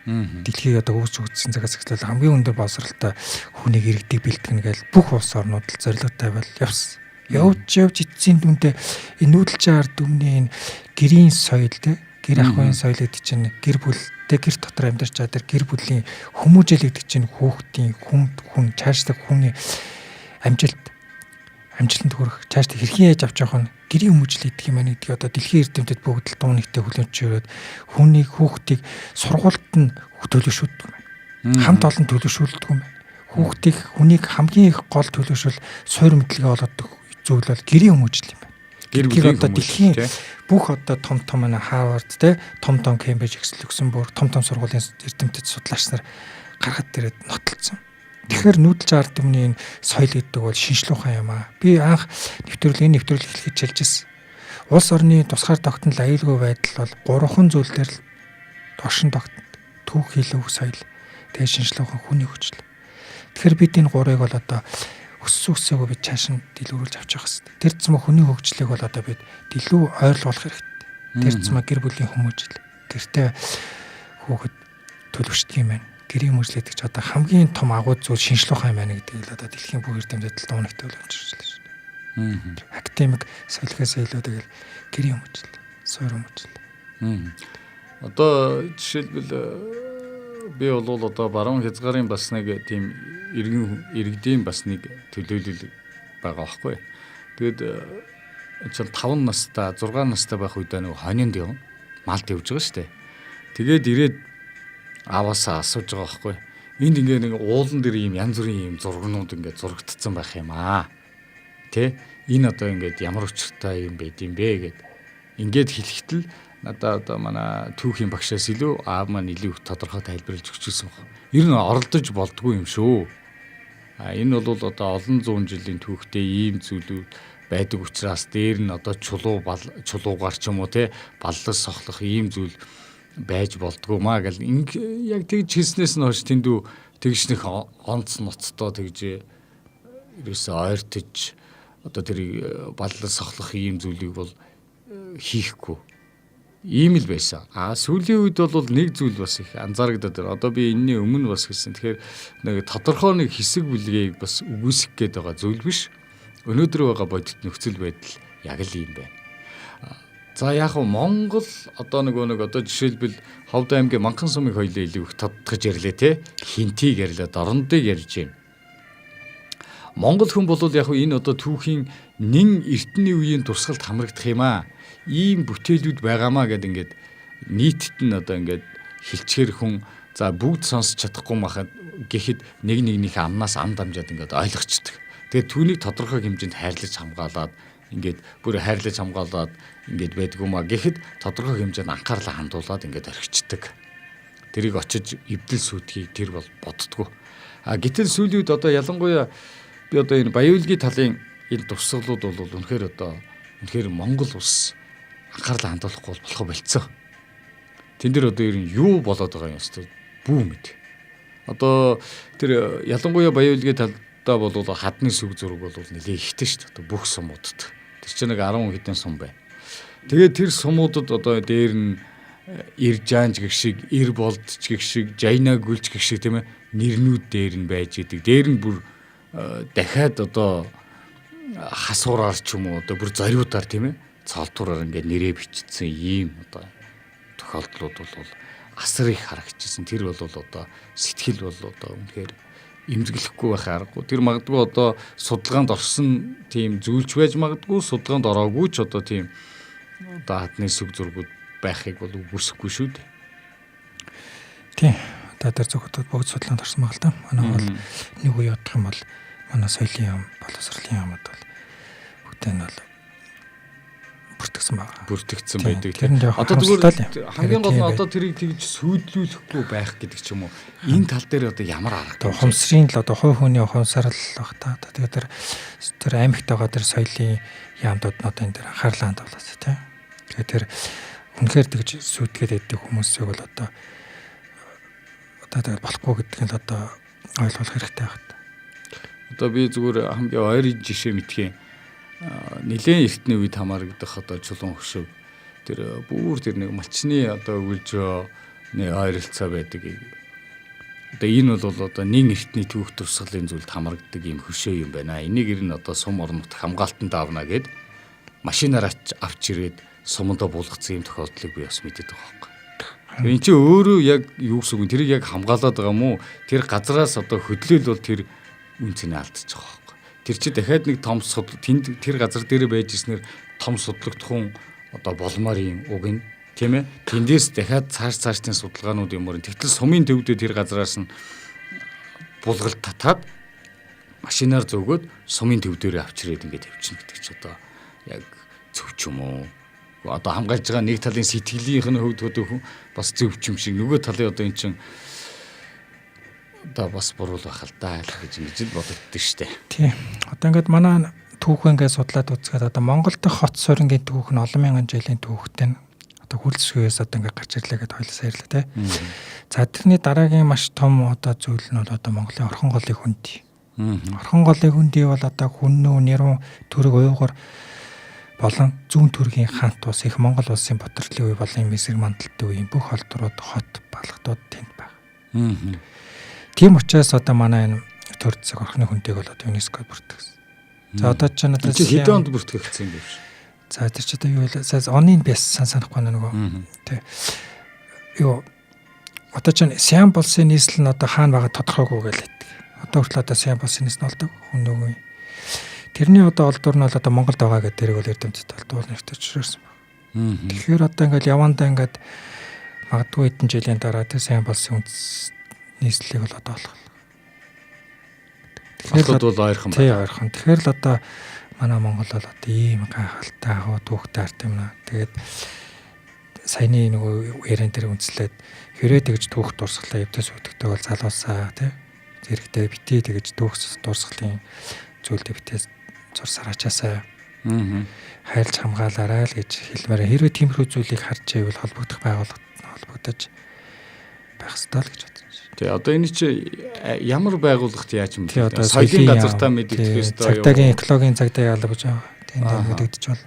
[SPEAKER 2] дэлхийг одоо үүсч өгсөн цагаас эхлээл хамгийн өндөр боловсролтой хүнийг иргэдийг бэлтгэнэ гэж бүх улс орнууд л зорилго тавиал явсан. Явж эцсийн дүндээ энэ нүүдэлчин ард түмний энэ гэрийн соёл те гэр ахуйн соёл гэдэг чинь гэр бүлтэй гэр дотор амьдарч байгаа тэр гэр бүлийн хүмүүжил гэдэг чинь хүүхдийн хүн чаашлаг хүний амжилтанд хүрэх чаашдаа хэрхэн яаж авч явах нь гэрийн хүмүүжил гэдэг юм байна гэдгийг одоо дэлхийн эрдэмтэд бүгд л дуун нэгтэй хүлэмжшөөрөөд хүнийг хүүхдийг сургуульд нь төлөвшүүлдэг юм байна. Хамт олон төлөвшүүлдэг юм байна. Хүүхдийг хүнийг хамгийн их гол төлөвшөл суур мэдлэгээ олгодог зүйл бол гэрийн хүмүүжил юм байна.
[SPEAKER 1] Гэр бүлийн
[SPEAKER 2] одоо дэлхийн бүх одоо том том манай Харвард те том том Кембриж, Люксембург том том сургуулийн эрдэмтэд судлаач нар гаргаад ирээд нотолцсон. Тэгэхээр нүүдэлч ард түмний энэ соёл гэдэг бол шинжлэх ухаан юм аа. Би анх энэ нэвтрүүлэг эхлэхэд хэлж ирсэн. Улс орны тусгаар тогтнол аюулгүй байдал бол гурван зүйл дээр л оршин тогтно. Түүх, хэл, өв, соёл. Тэгээ шинжлэх ухаан, хүний хөгжил. Тэгэхээр бид энэ гурыг бол одоо өссөн өсөөгөө бид чааш нь дэлгэрүүлж авч явах хэрэгтэй. Тэр зам хүний хөгжлийг бол одоо бид илүү ойрлуулах хэрэгтэй. Тэр зам гэр бүлийн хүмүүжил. Гэртээ хүүхэд төлөвшдөг юм байна. Гэрийн хүмүүжил гэдэг чинь одоо хамгийн том агуу зүйл шинжлэх ухаан юм байна гэдгийг л одоо дэлхийн бүх эрдэмтэд дуунагтай боломжтой шүү дээ. Академик соёлоос илүү тэгэл гэрийн хүмүүжил, суур хүмүүжил.
[SPEAKER 1] Одоо жишээлбэл би бол одоо баруун хязгаарын бас нэг тийм иргэдийн бас нэг төлөөлөл байгаа байхгүй. Тэгээд чинь 5 настай, 6 настай байх үедээ нэг хонинд явна. Малд явж байгаа шүү дээ. Тэгээд ирээд ааваасаа асууж байгаа байхгүй. Энд ингээ нэг уулан дээр ийм янз бүрийн ийм зургнууд ингээ зурагдсан байх юм аа. Тэ? Энэ одоо ингээд ямар учиртай юм байд юм бэ гэд. Ингээд хэлэхэд л надаа одоо манай түүхийн багшаас илүү аав маань илүү их тодорхой тайлбарлаж өгч ирсэн баг. Ер нь оролдож болдгүй юм шүү. А энэ бол одоо олон зуун жилийн түүхтэй ийм зүйлүүд байдаг учраас дээр нь одоо чулуу чулуугаар ч юм уу те баллас сохлох ийм зүйл байж болдгоо маа гэл яг тэгж хэлснээс нь хойш тэндүү тэгшнэх онц ноцтой тэгж ерөөсөө ойртож одоо тэр баллас сохлох ийм зүйлийг бол хийхгүй ийм л байсан. А сүүлийн үед бол нэг зүйл бас их анзаарагдаад байна. Одоо би энэний өмнө бас хэлсэн. Тэгэхээр нэг тодорхой нэг хэсэг бүлгийг бас үгүйсгэх гээд байгаа зүйл биш. Өнөөдөр байгаа бодит нөхцөл байдал яг л ийм байна. За яг нь Монгол одоо нөгөө нэг одоо жишээлбэл Ховд аймгийн Манхан сумыг хоёлоо илүү их тодтогч ярьлаа те. Хинтийг ярьлаа, Дорондыг ярьж байна. Монгол хүн бол яг энэ одоо түүхийн нэн эртний үеийн дурсгалд хамрагдах юм аа. Ийм бүтээлүүд байгаамаа гэд ингээд нийтэд нь одоо ингээд хилчгээр хүн за бүгд сонсч чадахгүй махад гэхэд нэг нэгнийхээ амнаас ам дамжаад ингээд ойлгочдөг. Тэгээд түүнийг тодорхой хэмжээнд хайрлаж хамгаалаад ингээд бүр хайрлаж хамгаалаад ингээд байдгүй маа гэхэд тодорхой хэмжээнд анхаарлаа хандуулад ингээд орхичдаг. Тэрийг очиж эвдэл сүйдгийг тэр бол боддгоо. А гэтэл сүүлийн үед одоо ялангуяа би одоо энэ баяуулгийн талын энэ дурсгалууд бол үнэхээр одоо үнэхээр Монгол улс анхаарлаа хандуулахгүй бол болохоо болцсон. Тэн дээр одоо ер нь юу болоод байгаа юм өстө бүү мэд. Одоо тэр ялангуяа баяуулгийн талдаа бол хадны сүг зураг бол нэлээ ихтэй шүү дээ. Одоо бүх сумуудад. Тэр чинь нэг 10 хэдэн сум байна. Тэгээд тэр сумуудад одоо дээр нь эр жаанж гэх шиг, эр болдч гэх шиг, жайна гүлж гэх шиг тийм ээ нэрнүүд дээр нь байж идэг. Дээр нь бүр дахиад одоо хасуураар ч юм уу одоо бүр зориудаар тийм ээ цолтураар ингээд нэрээ бичсэн ийм одоо тохиолдлууд бол асар их харагдчихсан. Тэр бол одоо сэтгэл бол одоо үнэхээр эмзэглэхгүй байх аргагүй. Тэр магадгүй одоо судалгаанд орсон тийм зүйлч байж магадгүй, судалгаанд ороогүй ч одоо тийм одоо хадны сүг зургууд байхыг бол үгүйсэхгүй шүү дээ.
[SPEAKER 2] Тийм. Одоо тэр зөвхөн бүгд судалгаанд орсон баг л да. Манай бол нэг үе бодох юм бол манай соёлын яам, боловсролын яамд бол бүгд нь бол бүртгэсэн байгаа.
[SPEAKER 1] Бүртгэгдсэн байдаг. Одоо зүгээр хамгийн гол нь одоо тэрийг тэгж сүйдлүүлэхгүй байх гэдэг ч юм уу. Энэ тал дээр одоо ямар арга?
[SPEAKER 2] Одоо ухамсрын л одоо хувь хүний ухамсарл баг та. Тэгээд тэр тэр аймагт байгаа тэр соёлын яамдууд нь одоо энэ дээр анхаарлаа хандуулаад тий. Тэгээд тэр үнэхээр тэгж сүйдгээд байдаг хүмүүсийг бол одоо одоо тэгэл болохгүй гэдгийг л одоо ойлгох хэрэгтэй байна.
[SPEAKER 1] Одоо би зүгээр хамгийн ойрын жишээ мэдхээ нэлээд эртний үед хамаарагдах одоо чулуун хөшөг тэр бүр тэр нэг малчны одоо өгөлжөөний ойролцоо байдаг. Одоо энэ бол одоо нин эртний түүх турсгалын зүйлд хамрагддаг юм хөшөө юм байна. Энийг ер нь одоо сум орон нутг хамгаалтанд авна гэд машинаар авч ирээд сумандаа буулгацсан юм тохиолдлыг би бас мэддэг байгаа байхгүй. Тэр эн чинь өөрөө яг юу гэсэн үг вэ? Тэрийг яг хамгаалаад байгаа мó? Тэр газраас одоо хөдлөөл бол тэр үн цэнэ алдчих байгаа байхгүй. Тэр чи дахиад нэг том тэнд тэр газар дээр байж ирснээр том судлагдахуун одоо болмоор юм уг нь тийм ээ. Тэндээс дахиад цааш цаашдын судалгаанууд юм уу. Тэгтэл сумын төвдөө тэр газраас нь булгалт татаад машинаар зөөгөөд сумын төв дээрээ авчирээд ингээд тавьчихна гэдэг чи одоо яг зөв ч юм уу? Одоо хамгаалж байгаа нэг талын сэтгэлийнх нь хувьд хөдөө бас зөв ч юм шиг нөгөө талын одоо эн чин одоо бас буруу байх л да гэж ингэж л бодогддог штэ.
[SPEAKER 2] Тийм. Одоо ингээд манай түүхэн ингээд судлаад үзгээд одоо Монгол дахь хот суурингийн түүх нь олон мянган жилийн түүхтэй нь одоо хүлцгүйээс одоо ингээд гарч ирлээ гэдээ хоёлаа ярьлаа тий. За тэрний дараагийн маш том одоо зүйл нь бол одоо Монголын Орхон голын хүнд. Орхон голын хүндий бол одоо хүннүү нэрүүн төрөг уйгур болон зүүн төргийн хаант ус их Монгол улсын Батэрлын үе болон эсрэг мандалтын үеийн бүх холдрууд хот балгадууд тэнд байна. Тийм учраас одоо манай энэ төр зэг орхны хүндийг бол одоо ЮНЕСКО бүртгэсэн. За одоо ч надад
[SPEAKER 1] хэдэн онд бүртгэгдсэн юм бэ?
[SPEAKER 2] За тэр ч одоо юу вэ? За оны би сан санахгүй нөгөө тий. Юу одоо ч Сиам улсын нийслэл нь одоо хаана байгаа тодорхойгүй гэж хэлдэг. Одоо хүртэл одоо Сиам улсын нийслэл болдог хүн нөгөө. Тэрний одоо олдвор нь бол одоо Монголд байгаа гэдэг тэрийг бол эрдэмтэд бол нэртэй зөвшөөрсөн байна. Тэгэхээр одоо ингээл явандаа ингээд магадгүй хэдэн жилийн дараа тэр сайн болсон үндэс нийслэлийг бол одоо олох.
[SPEAKER 1] Тэгэхээр бол ойрхон
[SPEAKER 2] байна. Тий, ойрхон. Тэгэхээр л одоо манай Монгол бол одоо ийм гайхалтай агуу түүхтэй арт юм аа. Тэгээд саяны нөгөө яриан дээр үндэслээд хэрэг тэгж түүх дурсгалаа эвдэс үүдэгтэй бол залуусаа тий зэрэгтэй битээ тэгж түүх дурсгалын зүйлдээ битээ зур сараачаасаа хайрлж хамгаалаарай л гэж хэлмээр. Хэрвээ тиймэрхүү зүйлийг харж байвал холбогдох байгууллагад холбогдож байх ёстой л гэж бодож байна.
[SPEAKER 1] Тий, одоо энэ чи ямар байгууллагт яаж юм бэ? Соёлын газартаа мэдэгдэх ёстой
[SPEAKER 2] юу? Цагдаагийн экологийн цагдаа яалаа гэж байгаа. Тэнд мэдэгдэж байна.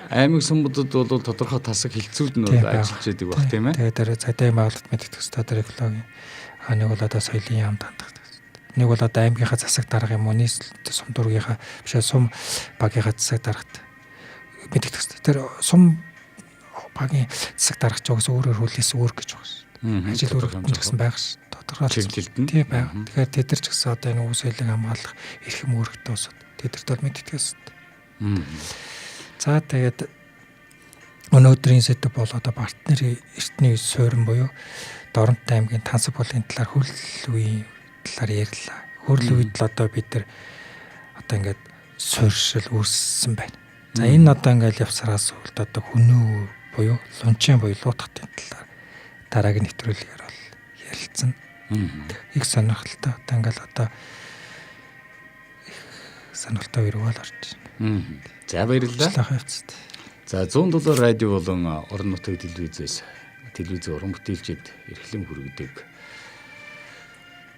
[SPEAKER 1] Аймаг сумбудад бол тодорхой тасаг хилцүүд нь бол ажиллаж идэг баг тийм ээ.
[SPEAKER 2] Тэгээд тэр цагдаагийн байгууллагт мэдэгдэх ёстой, тэр экологийн нэг бол одоо соёлын яамд хандах. Нэг бол одоо аймгийнхаа засаг дарга юм уу, нийслэл сум дүүргийнхаа биш сум багийнхаа засаг даргат мэдэгдэх ёстой. Тэр сум багийн засаг дарга ч угсаа өөрөөр хүлээс өөр гэж байна шүү. Ажил үүрэг ч гэсэн байх ш. Тодорхой
[SPEAKER 1] чиглэлд нь
[SPEAKER 2] тий байх. Тэгэхээр тэд нар ч гэсэн одоо энэ үе соёлыг хамгаалах эрхэм үүрэгтэй улсууд тэдэрт бол мэддэг ёстой. За тэгээд өнөөдрийн сэдэв бол одоо партнер эртний суурин буюу Доронт аймгийн Тансаг булгийн талаар хөрөл үеийн талаар ярьлаа. Хөрөл үед л одоо бид нар одоо ингээд суурьшил үүссэн байна. За энэ одоо ингээд явсараас үлд одоо хүнөө буюу лунчин буюу луутгатын талаар дараагийн нэвтрүүлгээр бол ярилцсан. Их сонирхолтой одоо ингээд одоо их сонирхолтой үерэг бол орж
[SPEAKER 1] байна. За баярлалаа. За 107 радио болон орон нутгийн телевизээс телевизийн уран бүтээлчид эрхлэн хүргэдэг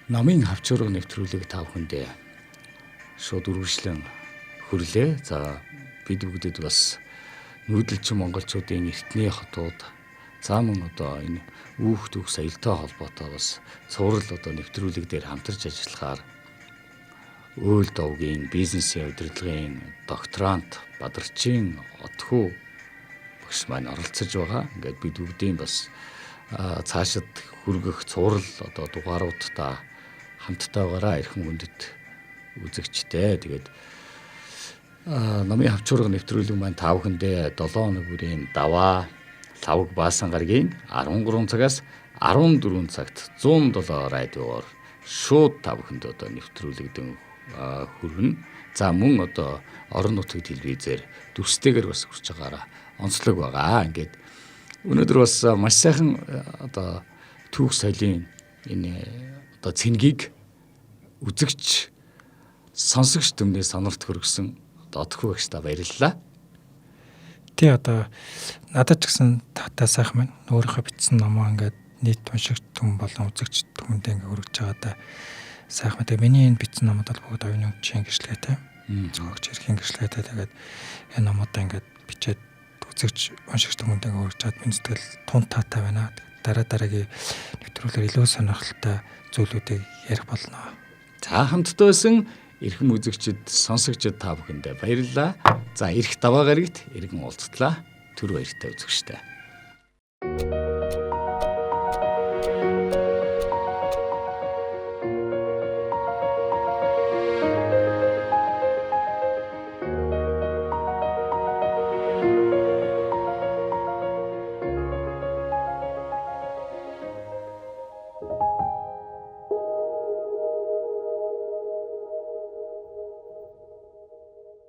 [SPEAKER 1] номын хавчуурга нэвтрүүлэг та бүхэндээ шууд үргэлжлэн хүрлээ. За бид бүгдэд бас нүүдэлчин монголчуудын эртний хотууд за мөн одоо энэ үүх түүх соёлтой холбоотой бас цуврал одоо нэвтрүүлэг дээр хамтарч ажиллахаар Өөл довгийн бизнесийн удирдлагын докторант Бадарчин Отхүү багш маань оролцож байгаа. Ингээд бид бүгдийн бас цаашид хүргэх цуврал одоо дугааруудаа хамттайгаараа эрхэм хүндэт үзэгчтэй. Тэгээд номын хавчуурга нэвтрүүлэг маань та бүхэндээ 7 хоног бүрийн даваа Лавг Баасан гарагийн 13 цагаас 14 цагт 107 радиоор шууд та бүхэнд одоо нэвтрүүлэгдэн хүргэнэ. За мөн одоо орон нутгийн телевизээр дүрстэйгээр бас хүрч байгаараа онцлог байгаа. Ингээд өнөөдөр бас маш сайхан одоо түүх соёлын энэ одоо цэнгийг үзэгч сонсогч түмний сонорт хүргэсэн одоо Отхүү багштай баярлалаа.
[SPEAKER 2] Тий одоо надад ч гэсэн татай сайхан байна. Өөрийнхөө бичсэн номоо ингээд нийт уншигч түн болон үзэгч түмэндээ ингээд хүргэж байгаадаа сайхан. Тэгээ миний энэ бичсэн номууд бол бүгд оюуны өмчийн гэрчлэгээтэй. Зохиогч эрхийн гэрчлэгээтэй. Тэгээд энэ номуудаа ингээд бичээд үзэгч уншигч түмэндээ ингээд хүргэж чад миний сэтгэл тун таатай байна. Дараа дараагийн нэвтрүүлгээр илүү сонирхолтой зүйлүүдийг ярих болно.
[SPEAKER 1] За хамтдаа байсан эрхэм үзэгчид, сонсогчид та бүхэндээ баярлалаа. За ирэх даваа гарагт иргэн уулзтлаа. Түр баяртай үзэгчтэй.